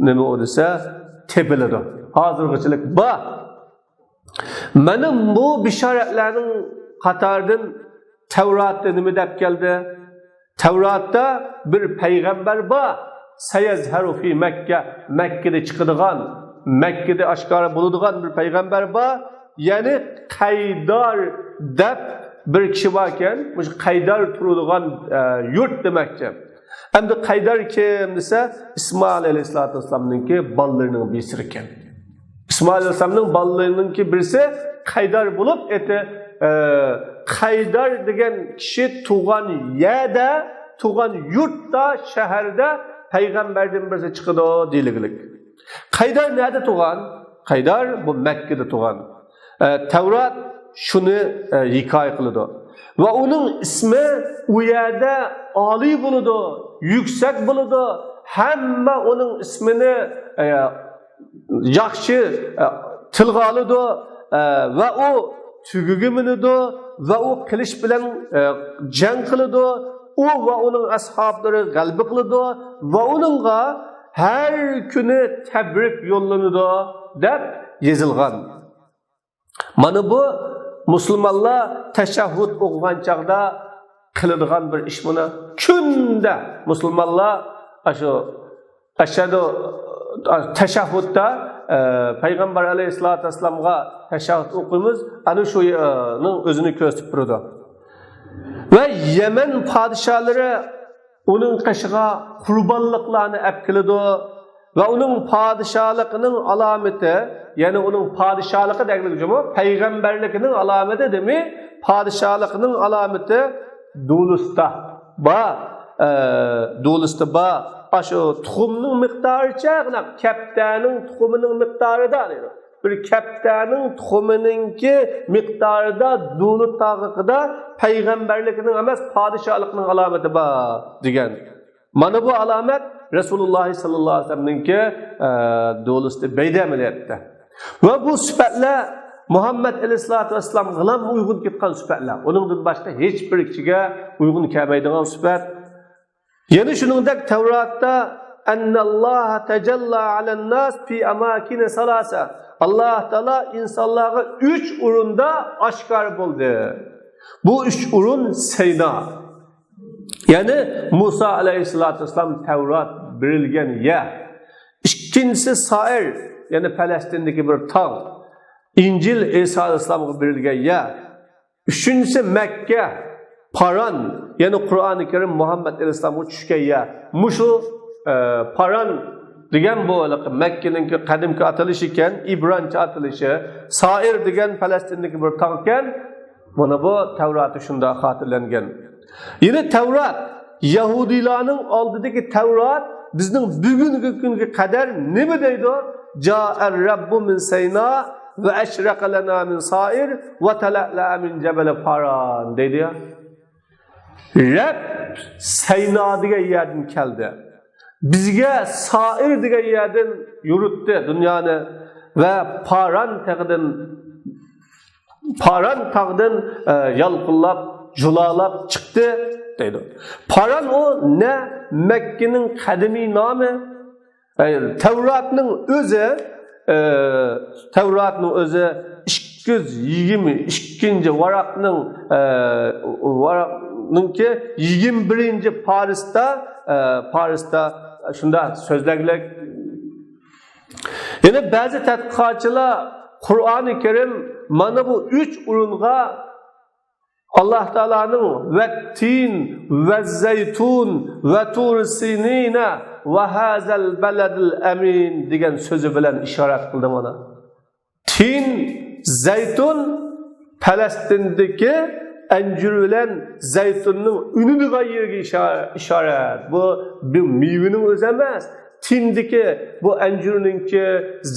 نېمە ئۇ دېسە تېپىلىدۇ. ھازىرغىچىلىك بار. مانا بۇ بىشارەتلەرنىڭ قاتارىدىن تەۋراتتا نېمە دەپ كەلدى؟ تەۋراتتا بىر پەيغەمبەر بار. سەيەزھەرۇ فى مەككە، مەككىدە چىقىدىغان، مەككىدە ئاشكارا بولىدىغان بىر پەيغەمبەر بار. يەنى قەيدار دەپ بىر كىشى باركەن. مۇشۇ قەيدار تۇرىدىغان، ئە، يۇرت دېمەكچى. ئەمدى قەيدار كىم دېسە، ئىسمائىل ئەلەيھىسسالاتۇ ۋەسسالامنىڭكى بالىلىرىنىڭ بىرسى ئىكەن. ئىسمائىل ئەلەيھىسسالامنىڭ بالىلىرىنىڭكى بىرسى قەيدار بولۇپ، ئېتى، ئە، قەيدار دېگەن كىشى تۇغان يەردە، تۇغان يۇرتتا، شەھەردە پەيغەمبەردىن بىرسى چىقىدۇ دېيىلگۈلۈك. قەيدار نەدە تۇغان؟ قەيدار بۇ مەككىدە تۇغان. ئە، تەۋرات شۇنى، ئە، ھېكايە قىلىدۇ. ۋە ئۇنىڭ ئىسمى ئۇ يەردە ئالىي بولىدۇ، يۈكسەك بولىدۇ. ھەممە ئۇنىڭ ئىسمىنى، ئە، ياخشى، ئە، تىلغا ئالىدۇ، ئە، ۋە ئۇ تۆگىگە مىنىدۇ ۋە ئۇ قىلىچ بىلەن، ئە، جەڭ قىلىدۇ. ئۇ ۋە ئۇنىڭ ئەسھابلىرى غەلىبە قىلىدۇ ۋە ئۇنىڭغا ھەر كۈنى تەبرىك يوللىنىدۇ دەپ يېزىلغان. مانا بۇ مۇسۇلمانلار تەشەھھۇد ئوقۇغان چاغدا قىلىدىغان بىر ئىش بۇنى. كۈندە مۇسۇلمانلار ئاشۇ ئەشھەدۇ، تەشەھھۇدتا، ئە، پەيغەمبەر ئەلەيھىسسالاتۇ ۋەسسالامغا تەشەھھۇد ئوقۇيمىز، ئەنە شۇنىڭ ئۆزىنى كۆرسىتىپ تۇرىدۇ. ۋە يەمەن پادىشاھلىرى ئۇنىڭ قېشىغا قۇربانلىقلارنى ئەپ كېلىدۇ. ۋە ئۇنىڭ پادىشاھلىقىنىڭ ئالامىتى، يەنى ئۇنىڭ پادىشاھلىقى دەگلىك جۇمۇ، پەيغەمبەرلىكىنىڭ ئالامىتى دېمى، پادىشاھلىقىنىڭ ئالامىتى دۇلۇستا بار، ئە، دۇلۇستا بار. ئاشۇ تۇخۇمنىڭ مىقدارىچە، كەپتەرنىڭ تۇخۇمىنىڭ مىقدارىدا دەيدۇ. بىر كەپتەرنىڭ تۇخۇمىنىڭكى مىقدارىدا دۇلۇس تاغلىقىدا پەيغەمبەرلىكنىڭ ئەمەس، پادىشاھلىقنىڭ ئالامىتى بار دېگەن. مانا بۇ ئالامەت رەسۇلۇللاھ ساللاللاھۇ ئەلەيھى ۋەسەللەمنىڭكى، ئە، دۇلۇستا بەيدە ئەمەلىيەتتە. ۋە بۇ سۈپەتلەر مۇھەممەد ئەلەيھىسسالاتۇ ۋەسسالامغىلا ئۇيغۇن كېلىپ قالغان سۈپەتلەر. ئۇنىڭدىن باشقا ھېچ بىر كىشىگە ئۇيغۇن كەلمەيدىغان سۈپەت. يەنە شۇنىڭدەك تەۋراتتا، «ئەننەللاھە تەجەللا ئەلەنناس فى ئەماكىنە سالاسە.» ئاللاھ تائالا ئىنسانلارغا ئۈچ ئورۇندا ئاشكارا بولدى. بۇ ئۈچ ئورۇن سەينا، يەنى مۇسا ئەلەيھىسسالاتۇ ۋەسسالام تەۋرات بېرىلگەن يەر. ئىككىنچىسى سائىر، يەنى پەلەستىندىكى بىر تاغ. ئىنجىل ئىسا ئەلەيھىسسالامغا بېرىلگەن يەر. ئۈچىنچىسى مەككە، پاران، يەنى قۇرئانى كەرىم مۇھەممەد ئەلەيھىسسالامغا چۈشكەن يەر. مۇشۇ، ئە، پاران دېگەن بۇ مەككىنىڭكى قەدىمكى ئاتىلىشى ئىكەن، ئىبرانچە ئاتىلىشى. سائىر دېگەن پەلەستىندىكى بىر تاغ ئىكەن. مانا بۇ تەۋراتتا شۇنداق خاتىرىلەنگەن. يەنى تەۋرات، يەھۇدىيلارنىڭ ئالدىدىكى تەۋرات بىزنىڭ بۈگۈنكى كۈنگە قەدەر نېمە دەيدۇ؟ «جائەر رەببۇ مىن سەينا ۋە ئەشرەقە لەنا مىن سائىر ۋە تەلەئلەئە مىن جەبەلى پاران» دەيدۇ يا. رەب سەينا دېگەن يەردىن كەلدى. بىزگە سائىر دېگەن يەردىن يورۇتتى دۇنيانى ۋە پاران تېغىدىن، پاران تاغدىن، ئە، يالقۇنلاپ، جۇلالاپ چىقتى دەيدۇ. پاران ئۇ نە مەككىنىڭ قەدىمىي نامى، ئە، تەۋراتنىڭ ئۆزى، ئە، تەۋراتنىڭ ئۆزى ئىككى يۈز يىگىرمە ئىككىنچى ۋاراقنىڭ، ئە، ۋاراقنىڭكى يىگىرمە بىرىنچى پارىستا، ئە، پارىستا شۇنداق سۆزلەگلىك. يەنە بەزى تەتقىقاتچىلار قۇرئانى كەرىم مانا بۇ ئۈچ ئورۇنغا ئاللاھ تائالانىڭ «ۋەتتىن، ۋەززەيتۇن، ۋەتۇر سىنىنە، ۋەھازەل بەلەدىل ئەمىن» دېگەن سۆزى بىلەن ئىشارەت قىلدى مانا. تىن، زەيتۇن، پەلەستىندىكى ئەنجۈر بىلەن زەيتۇننىڭ ئۈنىدىغان يېرىگە ئىشا-، ئىشارەت. بۇ بىر مېۋىنىڭ ئۆزى ئەمەس. تىندىكى بۇ ئەنجۈرنىڭكى،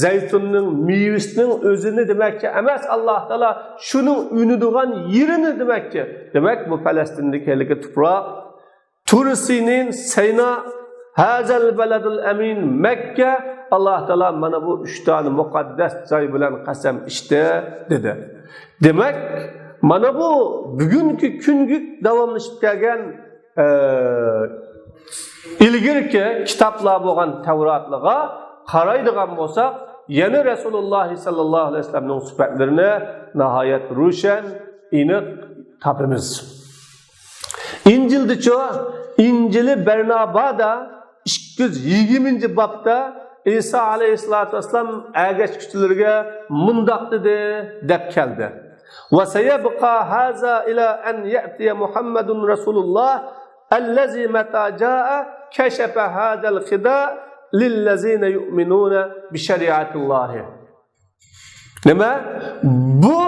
زەيتۇننىڭ مېۋىسىنىڭ ئۆزىنى دېمەكچى ئەمەس، ئاللاھ تائالا شۇنىڭ ئۈنىدىغان يېرىنى دېمەكچى. دېمەك، بۇ پەلەستىندىكى ھېلىقى تۇپراق. تۇر سىنىن، سەينا، ھازەل بەلەدىل ئەمىن، مەككە، ئاللاھ تائالا مانا بۇ ئۈچ دانە مۇقەددەس جاي بىلەن قەسەم ئىچتى، دېدى. دېمەك، مانا بۇ بۈگۈنكى كۈنگە داۋاملىشىپ كەلگەن، ئە، ئىلگىرىكى كىتابلار بولغان تەۋراتلارغا قارايدىغان بولساق، يەنە رەسۇلۇللاھ ساللاللاھۇ ئەلەيھى ۋەسەللەمنىڭ سۈپەتلىرىنى ناھايەت روشەن، ئېنىق تاپىمىز. ئىنجىلدىچۇ، ئىنجىلى بەرنابادا ئىككى يۈز يىگىرمىنچى بابتا ئىسا ئەلەيھىسسالاتۇ ۋەسسالام ئەگەشكۈچىلىرىگە مۇنداق دېدى، دەپ كەلدى. «ۋە سەيەبقا ھازا ئىلا ئەن يەتىيە مۇھەممەدۇن رەسۇلۇللاھ، ئەللەزى مەتا جائە كەشەفە ھازەل خىدا لىللەزىنە يۇئمىنۇنە بىشەرىئەتىللاھى.» نېمە؟ بۇ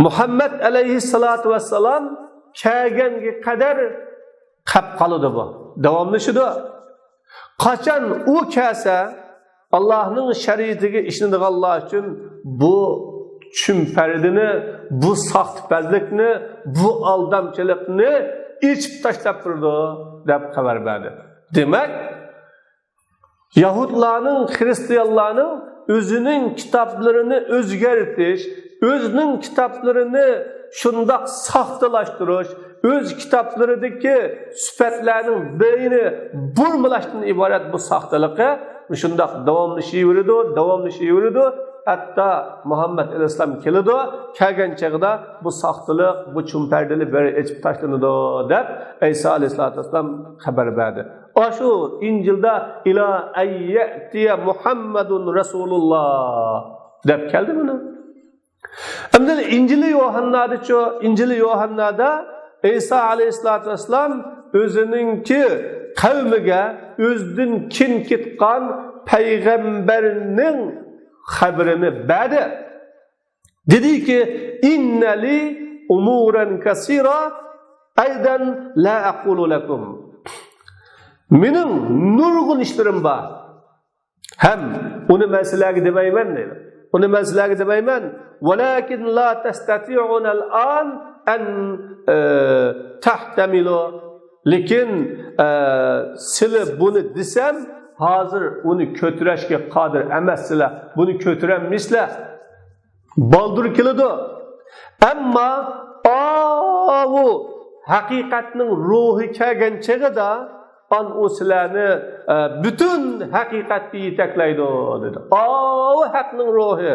مۇھەممەد ئەلەيھىسسالاتۇ ۋەسسالام كەلگەنگە قەدەر قەپ قالىدۇ بۇ. داۋاملىشىدۇ. قاچان ئۇ كەلسە، ئاللاھنىڭ شەرىئىتىگە ئىشىنىدىغانلار ئۈچۈن بۇ چۈمپەردىنى، بۇ ساختىپەزلىكنى، بۇ ئالدامچىلىقنى ئېچىپ تاشلاپ بېرىدۇ، دەپ خەۋەر بەردى. دېمەك، يەھۇدلارنىڭ، خىرىستىيانلارنىڭ ئۆزىنىڭ كىتابلىرىنى ئۆزگەرتىش، ئۆزىنىڭ كىتابلىرىنى شۇنداق ساختىلاشتۇرۇش، ئۆز كىتابلىرىدىكى سۈپەتلەرنىڭ بېيىنى بۇرمىلاشتىن ئىبارەت بۇ ساختىلىقى مۇشۇنداق داۋاملىشىۋېرىدۇ، داۋاملىشىۋېرىدۇ. ھەتتا مۇھەممەد ئەلەيھىسسالام كېلىدۇ، كەلگەن چېغىدا بۇ ساختىلىق، بۇ چۈمپەردىلىك بىر ئېچىپ تاشلىنىدۇ، دەپ ئەيسا ئەلەيھىسسالاتۇ ۋەسسالام خەۋەر بەردى. ئاشۇ ئىنجىلدا «ئىلا ئەن يەتىيە مۇھەممەدۇن رەسۇلۇللاھ» دەپ كەلدى مانا. ئەمدى ئىنجىلى يوھاننادىچۇ؟ ئىنجىلى يوھاننادا ئەيسا ئەلەيھىسسالاتۇ ۋەسسالام ئۆزىنىڭكى قەۋمىگە ئۆزىدىن كېيىن كەتكەن پەيغەمبەرنىڭ خەۋىرىنى بەردى. دېدىكى، «إن لي أمورا كثيرة أيضا لا أقول لكم.» مېنىڭ نۇرغۇن ئىشلىرىم بار. ھەم ئۇنى مەن سىلەرگە دېمەيمەن دەيدۇ. ئۇنى مەن سىلەرگە دېمەيمەن. «ولكن لا تستطيعون الآن أن، ئە، تحتملوا.» لېكىن، ئە، سىلى بۇنى دېسەم، ھازىر ئۇنى كۆتۈرەشكە قادىر ئەمەسسىلەر. بۇنى كۆتۈرەلمەيسىلەر. بالدۇر كېلىدۇ. ئەمما ئاۋۇ ھەقىقەتنىڭ روھى كەلگەن چېغىدا، ئان ئۇ سىلەرنى، ئە، پۈتۈن ھەقىقەتكە يېتەكلەيدۇ، دېدى. ئاۋۇ ھەقنىڭ روھى.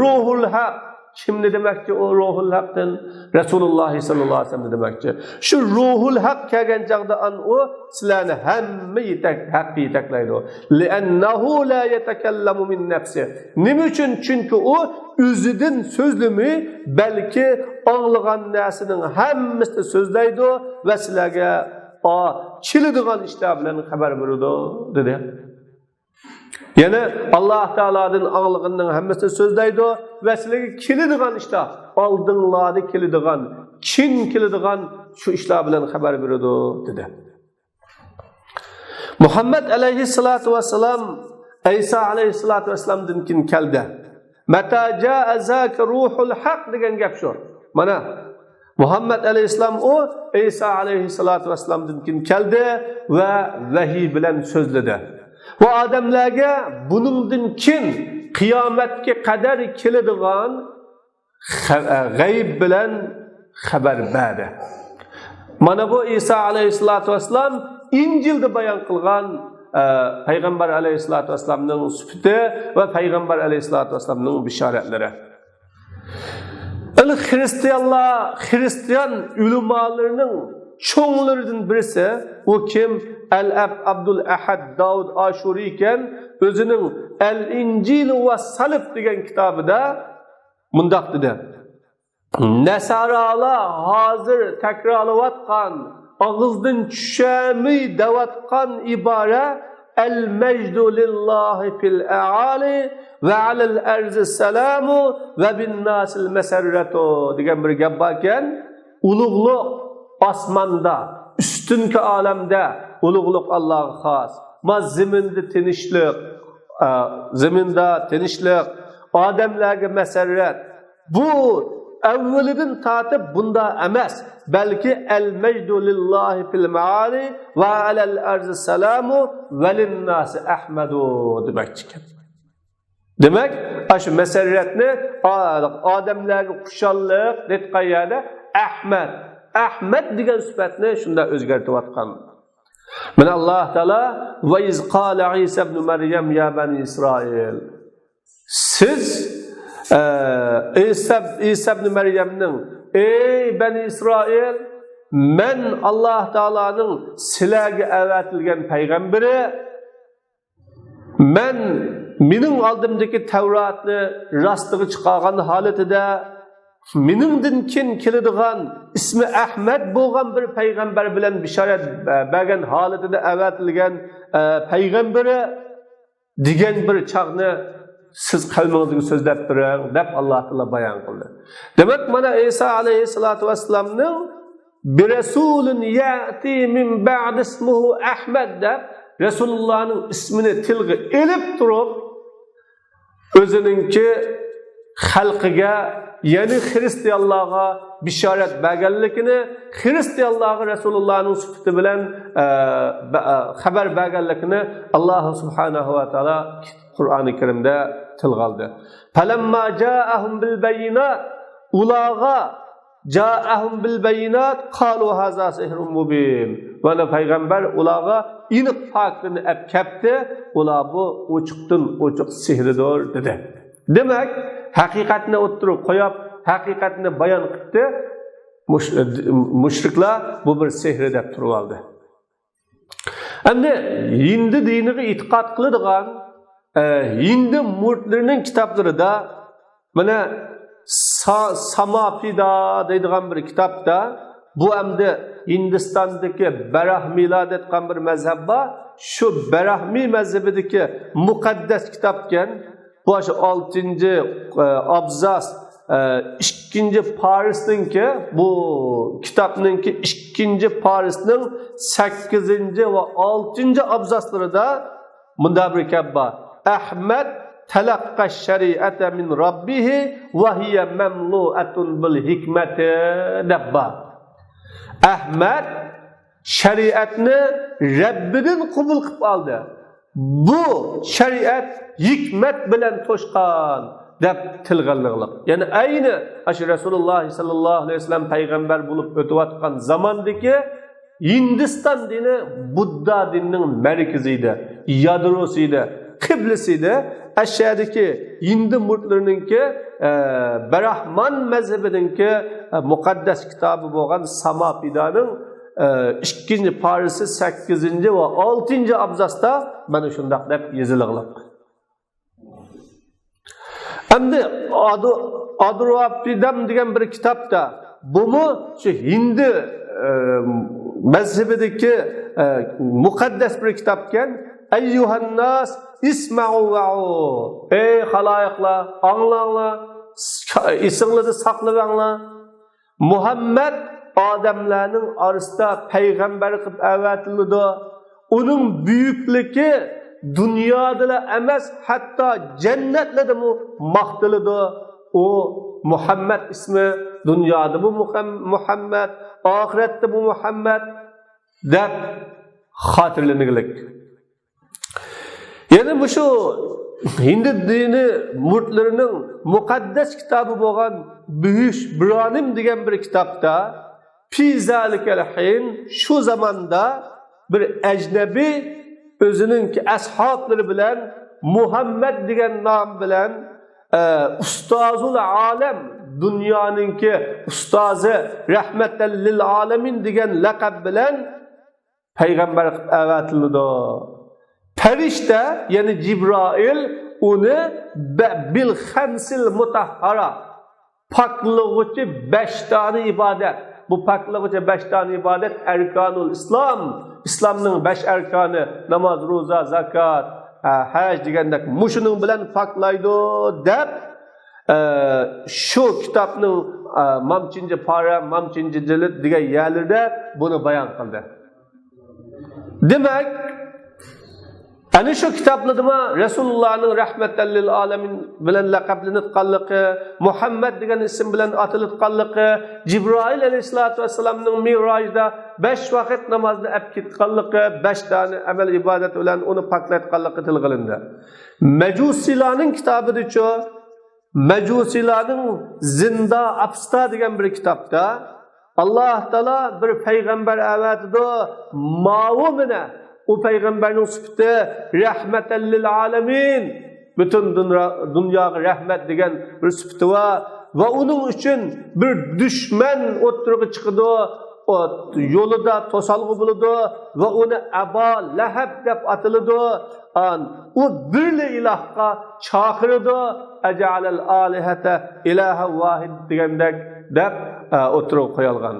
روھۇل ھەق. كىمنى دېمەكچى ئۇ روھۇل ھەقتىن؟ رەسۇلۇللاھ سەللەللاھۇ ئەلەيھى ۋەسەللەمنى دېمەكچى. شۇ روھۇل ھەق كەلگەن چاغدا ئان ئۇ سىلەرنى ھەممە يېتەك-، ھەققە يېتەكلەيدۇ. لأنه لا يتكلم من نفسه. نېمە ئۈچۈن؟ چۈنكى ئۇ ئۆزىدىن سۆزلىمەي، بەلكى ئاڭلىغان نەرسىنىڭ ھەممىسىنى سۆزلەيدۇ ۋە سىلەرگە، ئا، كېلىدىغان ئىشلار بىلەن خەۋەر بېرىدۇ، دېدى. يەنى ئاللاھ تائالادىن ئاڭلىغىنىنىڭ ھەممىسىنى سۆزلەيدۇ ۋە سىلەرگە كېلىدىغان ئىشلار، ئالدىڭلاردا كېلىدىغان، كېيىن كېلىدىغان شۇ ئىشلار بىلەن خەۋەر بېرىدۇ، دېدى. مۇھەممەد ئەلەيھىسسالاتۇ ۋەسسالام ئەيسا ئەلەيھىسسالاتۇ ۋەسسالامدىن كېيىن كەلدى. متى جاء ذاك روح الحق دېگەن گەپ شۇ. مانا، مۇھەممەد ئەلەيھىسسالام ئۇ ئەيسا ئەلەيھىسسالاتۇ ۋەسسالامدىن كېيىن كەلدى ۋە ۋەھىي بىلەن سۆزلىدى. ۋە ئادەملەرگە بۇنىڭدىن كېيىن قىيامەتكە قەدەر كېلىدىغان خە-، غەيب بىلەن خەۋەر بەردى. مانا بۇ ئەيسا ئەلەيھىسسالاتۇ ۋەسسالام ئىنجىلدا بايان قىلغان، ئە، پەيغەمبەر ئەلەيھىسسالاتۇ ۋەسسالامنىڭ سۈپىتى ۋە پەيغەمبەر ئەلەيھىسسالاتۇ ۋەسسالامنىڭ بېشارەتلىرى. ئەل خىرىستىيانلار، خىرىستىيان ئۆلىمالىرىنىڭ چوڭلىرىدىن بىرسى، ئۇ كىم؟ ئەل ئەب-، ئابدۇل ئەھەد داۋۇد ئاشۇرى ئىكەن. ئۆزىنىڭ ئەل ئىنجىل ۋە سالىب دېگەن كىتابىدا مۇنداق دېدى: نەسارالار ھازىر تەكرارلاۋاتقان، ئاغزىدىن چۈشەلمەي دەۋاتقان ئىبارە، «المجد لله في الأعالي وعلى الأرض السلام وبالناس المسرة» دېگەن بىر گەپ باركەن. ئۇلۇغلۇق ئاسماندا، ئۈستۈنكى ئالەمدە ئۇلۇغلۇق ئاللاغا خاس. ما زېمىندا تىنچلىق، ئا، زېمىندا تىنچلىق، ئادەملەرگە مەسەررەت. بۇ ئەۋۋىلىدىن تارتىپ بۇنداق ئەمەس، بەلكى «المجد لله في الأعالي وعلى الأرض السلام وللناس أحمد» دېمەكچىكەن. دېمەك، ئاشۇ مەسەررەتنى ئا-، ئادەملەرگە خۇشاللىق دەيدىغان يەردە ئەھمەد، ئەھمەد دېگەن سۈپەتنى شۇنداق ئۆزگەرتىۋاتقان. مانا ئاللاھ تائالا، «وإذ قال عيسى ابن مريم يا بني إسرائيل». سىز، ئە، ئىسا، ئىسا ئىبنى مەريەمنىڭ، «ئەي بەنى ئىسرائىل، مەن ئاللاھ تائالانىڭ سىلەرگە ئەۋەتىلگەن پەيغەمبىرى، مەن مېنىڭ ئالدىمدىكى تەۋراتنى راستىغا چىقارغان ھالىتىدە، مېنىڭدىن كېيىن كېلىدىغان ئىسمى ئەھمەد بولغان بىر پەيغەمبەر بىلەن بېشارەت بەرگەن ھالىتىدە ئەۋەتىلگەن، ئە، پەيغەمبىرى دېگەن بىر چاغنى سىز قەۋمىڭىزگە سۆزلەپ بېرىڭ» دەپ ئاللاھ تائالا بايان قىلدى. دېمەك، مانا ئەيسا ئەلەيھىسسالاتۇ ۋەسسالامنىڭ «برسول يأتي من بعد اسمه أحمد» دەپ رەسۇلۇللاھنىڭ ئىسمىنى تىلغا ئېلىپ تۇرۇپ، ئۆزىنىڭكى خەلقىگە، يەنى خىرىستىيانلارغا بېشارەت بەرگەنلىكىنى، خىرىستىيانلارغا رەسۇلۇللاھنىڭ سۈپىتى بىلەن، ئە، بە-، ئە، خەۋەر بەرگەنلىكىنى ئاللاھ سۇبھانەھۇ ۋە تائالا قۇرئانى كەرىمدە تىلغا ئالدى. «فلما جاءهم بالبينات»، ئۇلارغا «جاءهم بالبينات قالوا هذا سحر مبين». مانا پەيغەمبەر ئۇلارغا ئېنىق پاكىتلارنى ئەپ كەپتۇ، ئۇلار «بۇ ئوچۇقتىن ئوچۇق سېھىردۇر» دېدى. دېمەك، ھەقىقەتنى ئوتتۇرىغا قويۇپ، ھەقىقەتنى بايان قىپتۇ. مۇش-، مۇشرىكلار «بۇ بىر سېھىر» دەپ تۇرۇۋالدى. ئەمدى ھىندى دىنىغا ئېتىقاد قىلىدىغان، ئە، ھىندى مۇرىتلىرىنىڭ كىتابلىرىدا، مانا، سا-، ساماپىدا دەيدىغان بىر كىتابتا بۇ ئەمدى ھىندىستاندىكى بەراھمىلار دەيدىغان بىر مەزھەپ بار. شۇ بەراھمىي مەزھىپىدىكى مۇقەددەس كىتابكەن. بۇ شۇ ئالتىنچى، ئە، ئابزاس، ئە، ئىككىنچى پارىسنىڭكى، بۇ كىتابنىڭكى ئىككىنچى پارىسنىڭ سەككىزىنچى ۋە ئالتىنچى ئابزاسلىرىدا مۇنداق بىر گەپ بار. «ئەھمەد تەلەققە شەرىئەتە مىن رەببىھى ۋە ھىيە مەملۇئەتۇن بىل ھىكمەتى» دەپ بار. ئەھمەد شەرىئەتنى رەببىدىن قوبۇل قىلىپ ئالدى. بۇ شەرىئەت ھېكمەت بىلەن توشقان دەپ تىلغا ئېلىنغانلىق. يەنى ئەينى ئاشۇ رەسۇلۇللاھ سەللەللاھۇ ئەلەيھى ۋەسەللەم پەيغەمبەر بولۇپ ئۆتۈۋاتقان زاماندىكى ھىندىستان دىنى بۇددا دىنىنىڭ مەركىزى ئىدى، يادروسى ئىدى، قىبلىسى ئىدى. ئەشەدىكى ھىندى مۇرىتلىرىنىڭكى، ئە، بىراھمان مەزھىپىنىڭكى، ئە، مۇقەددەس كىتابى بولغان ساماپىدانىڭ، ئە، ئىككىنچى پارىسى سەككىزىنچى ۋە ئالتىنچى ئابزاستا مانا شۇنداق دەپ يېزىلغانلىق. ئەمدى ئادۇ-، ئادرۇئاپىدام دېگەن بىر كىتابتا، بۇمۇ شۇ ھىندى، ئە، مەزھىپىدىكى، ئە، مۇقەددەس بىر كىتابكەن. «ئەييۇھەنناس ئىسمەئۇ ۋەئۇ». ئەي خالايىقلار، ئاڭلاڭلار، ئېسىڭلاردا ساقلىۋەڭلار. مۇھەممەد ئادەملەرنىڭ ئارىسىدا پەيغەمبەر قىلىپ ئەۋەتىلىدۇ. ئۇنىڭ بۈيۈكلۈكى دۇنيادىلا ئەمەس، ھەتتا جەننەتلەردىمۇ ماختىلىدۇ. ئۇ مۇھەممەد ئىسمى دۇنيادىمۇ مۇھەم-، مۇھەممەد، ئاخىرەتتىمۇ مۇھەممەد دەپ خاتىرىلىنىگلىك. يەنە مۇشۇ ھىندى دىنى مۇرىتلىرىنىڭ مۇقەددەس كىتابى بولغان بۈھۈش بۇرانىم دېگەن بىر كىتابتا، «فى ذلك الحين»، شۇ زاماندا بىر ئەجنەبىي ئۆزىنىڭكى ئەسھابلىرى بىلەن مۇھەممەد دېگەن نام بىلەن، ئە، ئۇستازۇل ئالەم، دۇنيانىڭكى ئۇستازى، رەھمەتەن لىل ئالەمىن دېگەن لەقەم بىلەن پەيغەمبەر قىلىپ ئەۋەتىلىدۇ. پەرىشتە، يەنى جىبرائىل ئۇنى بە-، بىل خەمسىل مۇتەھھەرە، پاكلىغۇچى بەش دانە ئىبادەت. بۇ پاكلىغۇچى بەش دانە ئىبادەت ئەركانۇل ئىسلام، ئىسلامنىڭ بەش ئەركانى، ناماز، روزا، زاكات، ھە، ھەج دېگەندەك، مۇشۇنىڭ بىلەن پاكلايدۇ دەپ، ئە، شۇ كىتابنىڭ، ئە، مامچىنچى پارە، مامچىنچى جىلىد دېگەن يەرلىرىدە بۇنى بايان قىلدى. دېمەك، ئەنە شۇ كىتابلىرىدىمۇ رەسۇلۇللانىڭ رەھمەتەن لىل ئالەمىن بىلەن لەقەملىنىۋاتقانلىقى، مۇھەممەد دېگەن ئىسىم بىلەن ئاتىلىۋاتقانلىقى، جىبرائىل ئەلەيھىسسالاتۇ ۋەسسالامنىڭ مىئراجدا بەش ۋاقىت نامازنى ئەپ كېتىدىغانلىقى، بەش دانە ئەمەل ئىبادەت بىلەن ئۇنى پاكلايدىغانلىقى تىلغا ئېلىندى. مەجۇسىيلارنىڭ كىتابىدىچۇ، مەجۇسىيلارنىڭ زىندا ئاپستا دېگەن بىر كىتابتا، ئاللاھ تائالا بىر پەيغەمبەر ئەۋەتىدۇ، ماۋۇ مانا ئۇ پەيغەمبەرنىڭ سۈپىتى رەھمەتەن لىل ئالەمىن، پۈتۈن دۇنيا-، دۇنياغا رەھمەت دېگەن بىر سۈپىتى بار ۋە ئۇنىڭ ئۈچۈن بىر دۈشمەن ئوتتۇرىغا چىقىدۇ، ئوت يولىدا توسالغۇ بولىدۇ ۋە ئۇنى ئەبا لەھەب دەپ ئاتىلىدۇ. ئان-، ئۇ بىرلا ئىلاھقا چاقىرىدۇ، «ئەجەئەلەل ئالىھەتە ئىلاھەن ۋاھىد» دېگەندەك دەپ، ئە، ئوتتۇرىغا قويالغان.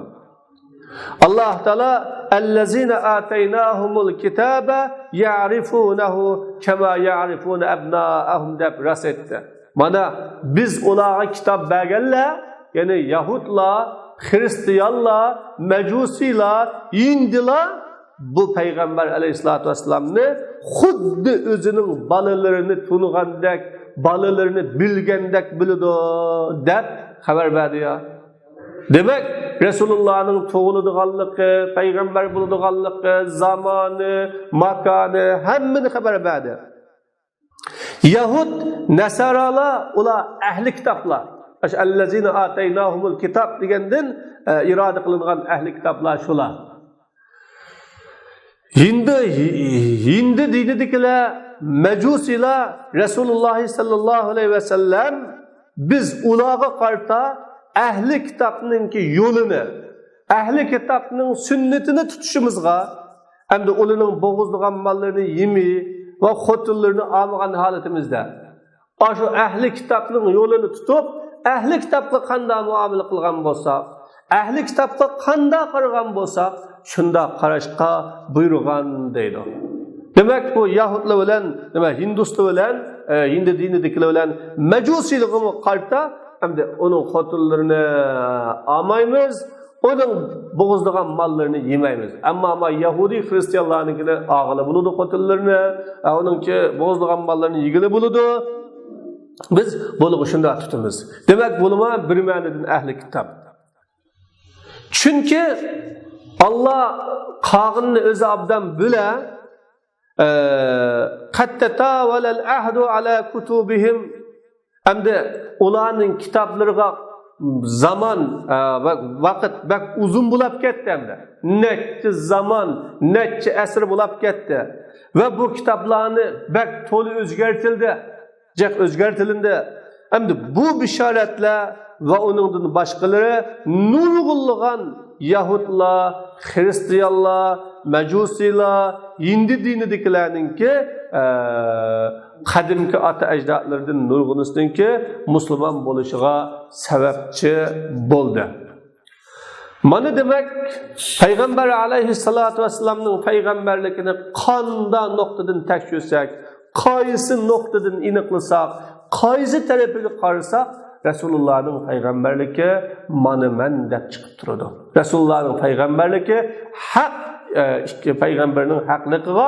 ئاللاھ تائالا، «ئەللەزىنە ئاتەيناھۇمۇل كىتابە يەئرىفۇنەھۇ كەما يەئرىفۇنە ئەبنائەھۇم» دەپ راست ئېيتتى. مانا، بىز ئۇلارغا كىتاب بەرگەنلەر، يەنى يەھۇدلار، خىرىستىيانلار، مەجۇسىيلار، ھىندىلار بۇ پەيغەمبەر ئەلەيھىسسالاتۇ ۋەسسالامنى خۇددى ئۆزىنىڭ بالىلىرىنى تونۇغاندەك، بالىلىرىنى بىلگەندەك بىلىدۇ دەپ خەۋەر بەردى يا. دېمەك، رەسۇلۇللانىڭ تۇغۇلىدىغانلىقى، پەيغەمبەر بولىدىغانلىقى، زامانى، ماكانى، ھەممىنى خەۋەر بەردى. يەھۇد، نەسارالار، ئۇلار ئەھلى كىتابلار. ئاشۇ «ئەللەزىنە ئاتەيناھۇمۇل كىتاب» دېگەندىن، ئە، ئىرادە قىلىنغان ئەھلى كىتابلار شۇلار. ھىندى، ھىندى دىنىدىكىلەر، مەجۇسىيلار رەسۇلۇللاھ سەللەللاھۇ ئەلەيھى ۋەسەللەم، بىز ئۇلارغا قارىتا ئەھلى كىتابنىڭكى يولىنى، ئەھلى كىتابنىڭ سۈننىتىنى تۇتۇشىمىزغا، ئەمدى ئۇلارنىڭ بوغۇزلىغان ماللىرىنى يېمەي ۋە خوتۇنلىرىنى ئالمىغان ھالىتىمىزدە، ئاشۇ ئەھلى كىتابنىڭ يولىنى تۇتۇپ، ئەھلى كىتابقا قانداق مۇئامىلە قىلغان بولساق، ئەھلى كىتابقا قانداق قارىغان بولساق، شۇنداق قاراشقا بۇيرۇغان دەيدۇ. دېمەك، بۇ يەھۇدلار بىلەن، نېمە، ھىندۇسلار بىلەن، ئە، ھىندى دىنىدىكىلەر بىلەن مەجۇسىيلىقىمۇ قارىتا، ئەمدى ئۇنىڭ خوتۇنلىرىنى ئالمايمىز، ئۇنىڭ بوغۇزلىغان ماللىرىنى يېمەيمىز. ئەمما، ئەمما يەھۇدىي خرىستىيانلارنىڭكىنى ئالغىلى بولىدۇ خوتۇنلىرىنى، ئە، ئۇنىڭكى بوغۇزلىغان ماللىرىنى يېگىلى بولىدۇ. بىز بۇلىغا شۇنداق تۇتىمىز. دېمەك، بۇلىما بىر مەنىدىن ئەھلى كىتاب. چۈنكى ئاللا قالغىنىنى ئۆزى ئابدان بىلە، ئە، قەد تەتاۋەلەل ئەھدۇ ئەلا كۇتۇبىھىم. ئەمدى ئۇلارنىڭ كىتابلىرىغا زامان، ئە، ۋە ۋاقىت بەك ئۇزۇن بولاپ كەتتى ئەمدى. نەچچە زامان، نەچچە ئەسىر بولاپ كەتتى. ۋە بۇ كىتابلارنى بەك تولا ئۆزگەرتىلدى. جىق ئۆزگەرتىلىندى. ئەمدى بۇ بېشارەتلەر ۋە ئۇنىڭدىن باشقىلىرى نۇرغۇنلىغان يەھۇدلار، خرىستىيانلار، مەجۇسىيلار، ھىندى دىنىدىكىلەرنىڭكى، ئە، قەدىمكى ئاتا ئەجدادلىرىدىن نۇرغۇنىسىنىڭكى مۇسۇلمان بولۇشىغا سەۋەبچى بولدى. مانا دېمەك، پەيغەمبەر ئەلەيھىسسالاتۇ ۋەسسالامنىڭ پەيغەمبەرلىكىنى قانداق نۇقتىدىن تەكشۈرسەك، قايسى نۇقتىدىن ئېنىقلىساق، قايسى تەرىپىگە قارىساق، رەسۇلۇللانىڭ پەيغەمبەرلىكى مانا مەن دەپ چىقىپ تۇرىدۇ. رەسۇلۇللانىڭ پەيغەمبەرلىكى ھەق، ئە، ئىككى پەيغەمبەرنىڭ ھەقلىقىغا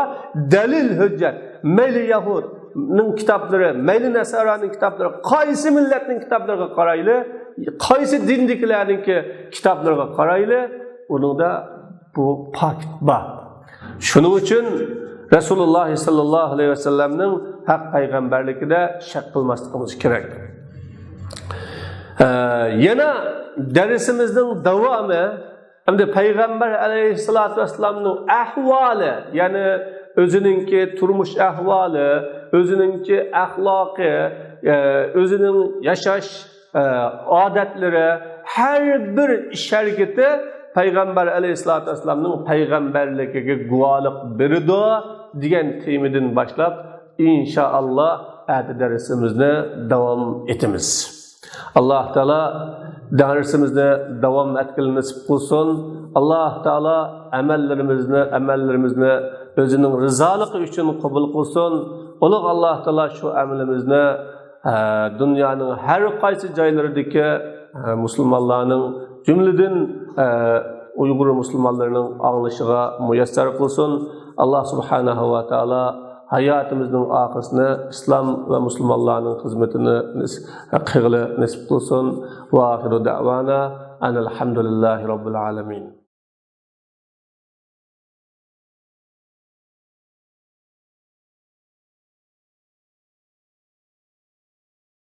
دەلىل، ھۆججەت. مەيلى يەھۇدنىڭ كىتابلىرى، مەيلى نەسارانىڭ كىتابلىرى، قايسى مىللەتنىڭ كىتابلىرىغا قارايلى، قايسى دىندىكىلەرنىڭكى كىتابلىرىغا قارايلى، ئۇنىڭدا بۇ پاكىت بار. شۇنىڭ ئۈچۈن رەسۇلۇللاھ ساللاللاھۇ ئەلەيھى ۋەسەللەمنىڭ ھەق پەيغەمبەرلىكىدە شەك قىلماسلىقىمىز كېرەك. ئە، يەنە دەرسىمىزنىڭ داۋامى، ئەمدى پەيغەمبەر ئەلەيھىسسالاتۇ ۋەسسالامنىڭ ئەھۋالى، يەنى ئۆزىنىڭكى تۇرمۇش ئەھۋالى، ئۆزىنىڭكى ئەخلاقى، ئە، ئۆزىنىڭ ياشاش ئادەتلىرى، ھەر بىر ئىش ھەرىكىتى پەيغەمبەر ئەلەيھىسسالاتۇ ۋەسسالامنىڭ پەيغەمبەرلىكىگە گۇۋاھلىق بېرىدۇ دېگەن تېمىدىن باشلاپ، ئىنشائاللا، ئەتە دەرسىمىزنى داۋام ئېتىمىز. ئاللاھ تائالا دەرسىمىزنى داۋام ئەتكىلى نېسىپ قىلسۇن. ئاللاھ تائالا ئەمەللىرىمىزنى، ئەمەللىرىمىزنى ئۆزىنىڭ رىزالىقى ئۈچۈن قوبۇل قىلسۇن. ئۇلۇغ ئاللاھ تائالا شۇ ئەمىلىمىزنى ئە، دۇنيانىڭ ھەر قايسى جايلىرىدىكى، ئە، مۇسۇلمانلارنىڭ، جۈملىدىن، ئە، ئۇيغۇر مۇسۇلمانلىرىنىڭ ئاڭلىشىغا مۇيەسسەر قىلسۇن. ئاللاھ سۇبھانەھۇ ۋە تائالا ھاياتىمىزنىڭ ئاخىرىسىنى ئىسلام ۋە مۇسۇلمانلارنىڭ خىزمىتىنى نېس-، قىلغىلى نېسىپ قىلسۇن. ۋە ئاخىرۇ دەۋانا ئەنىل ھەمدۇلىللاھى رەببىل ئالەمىن.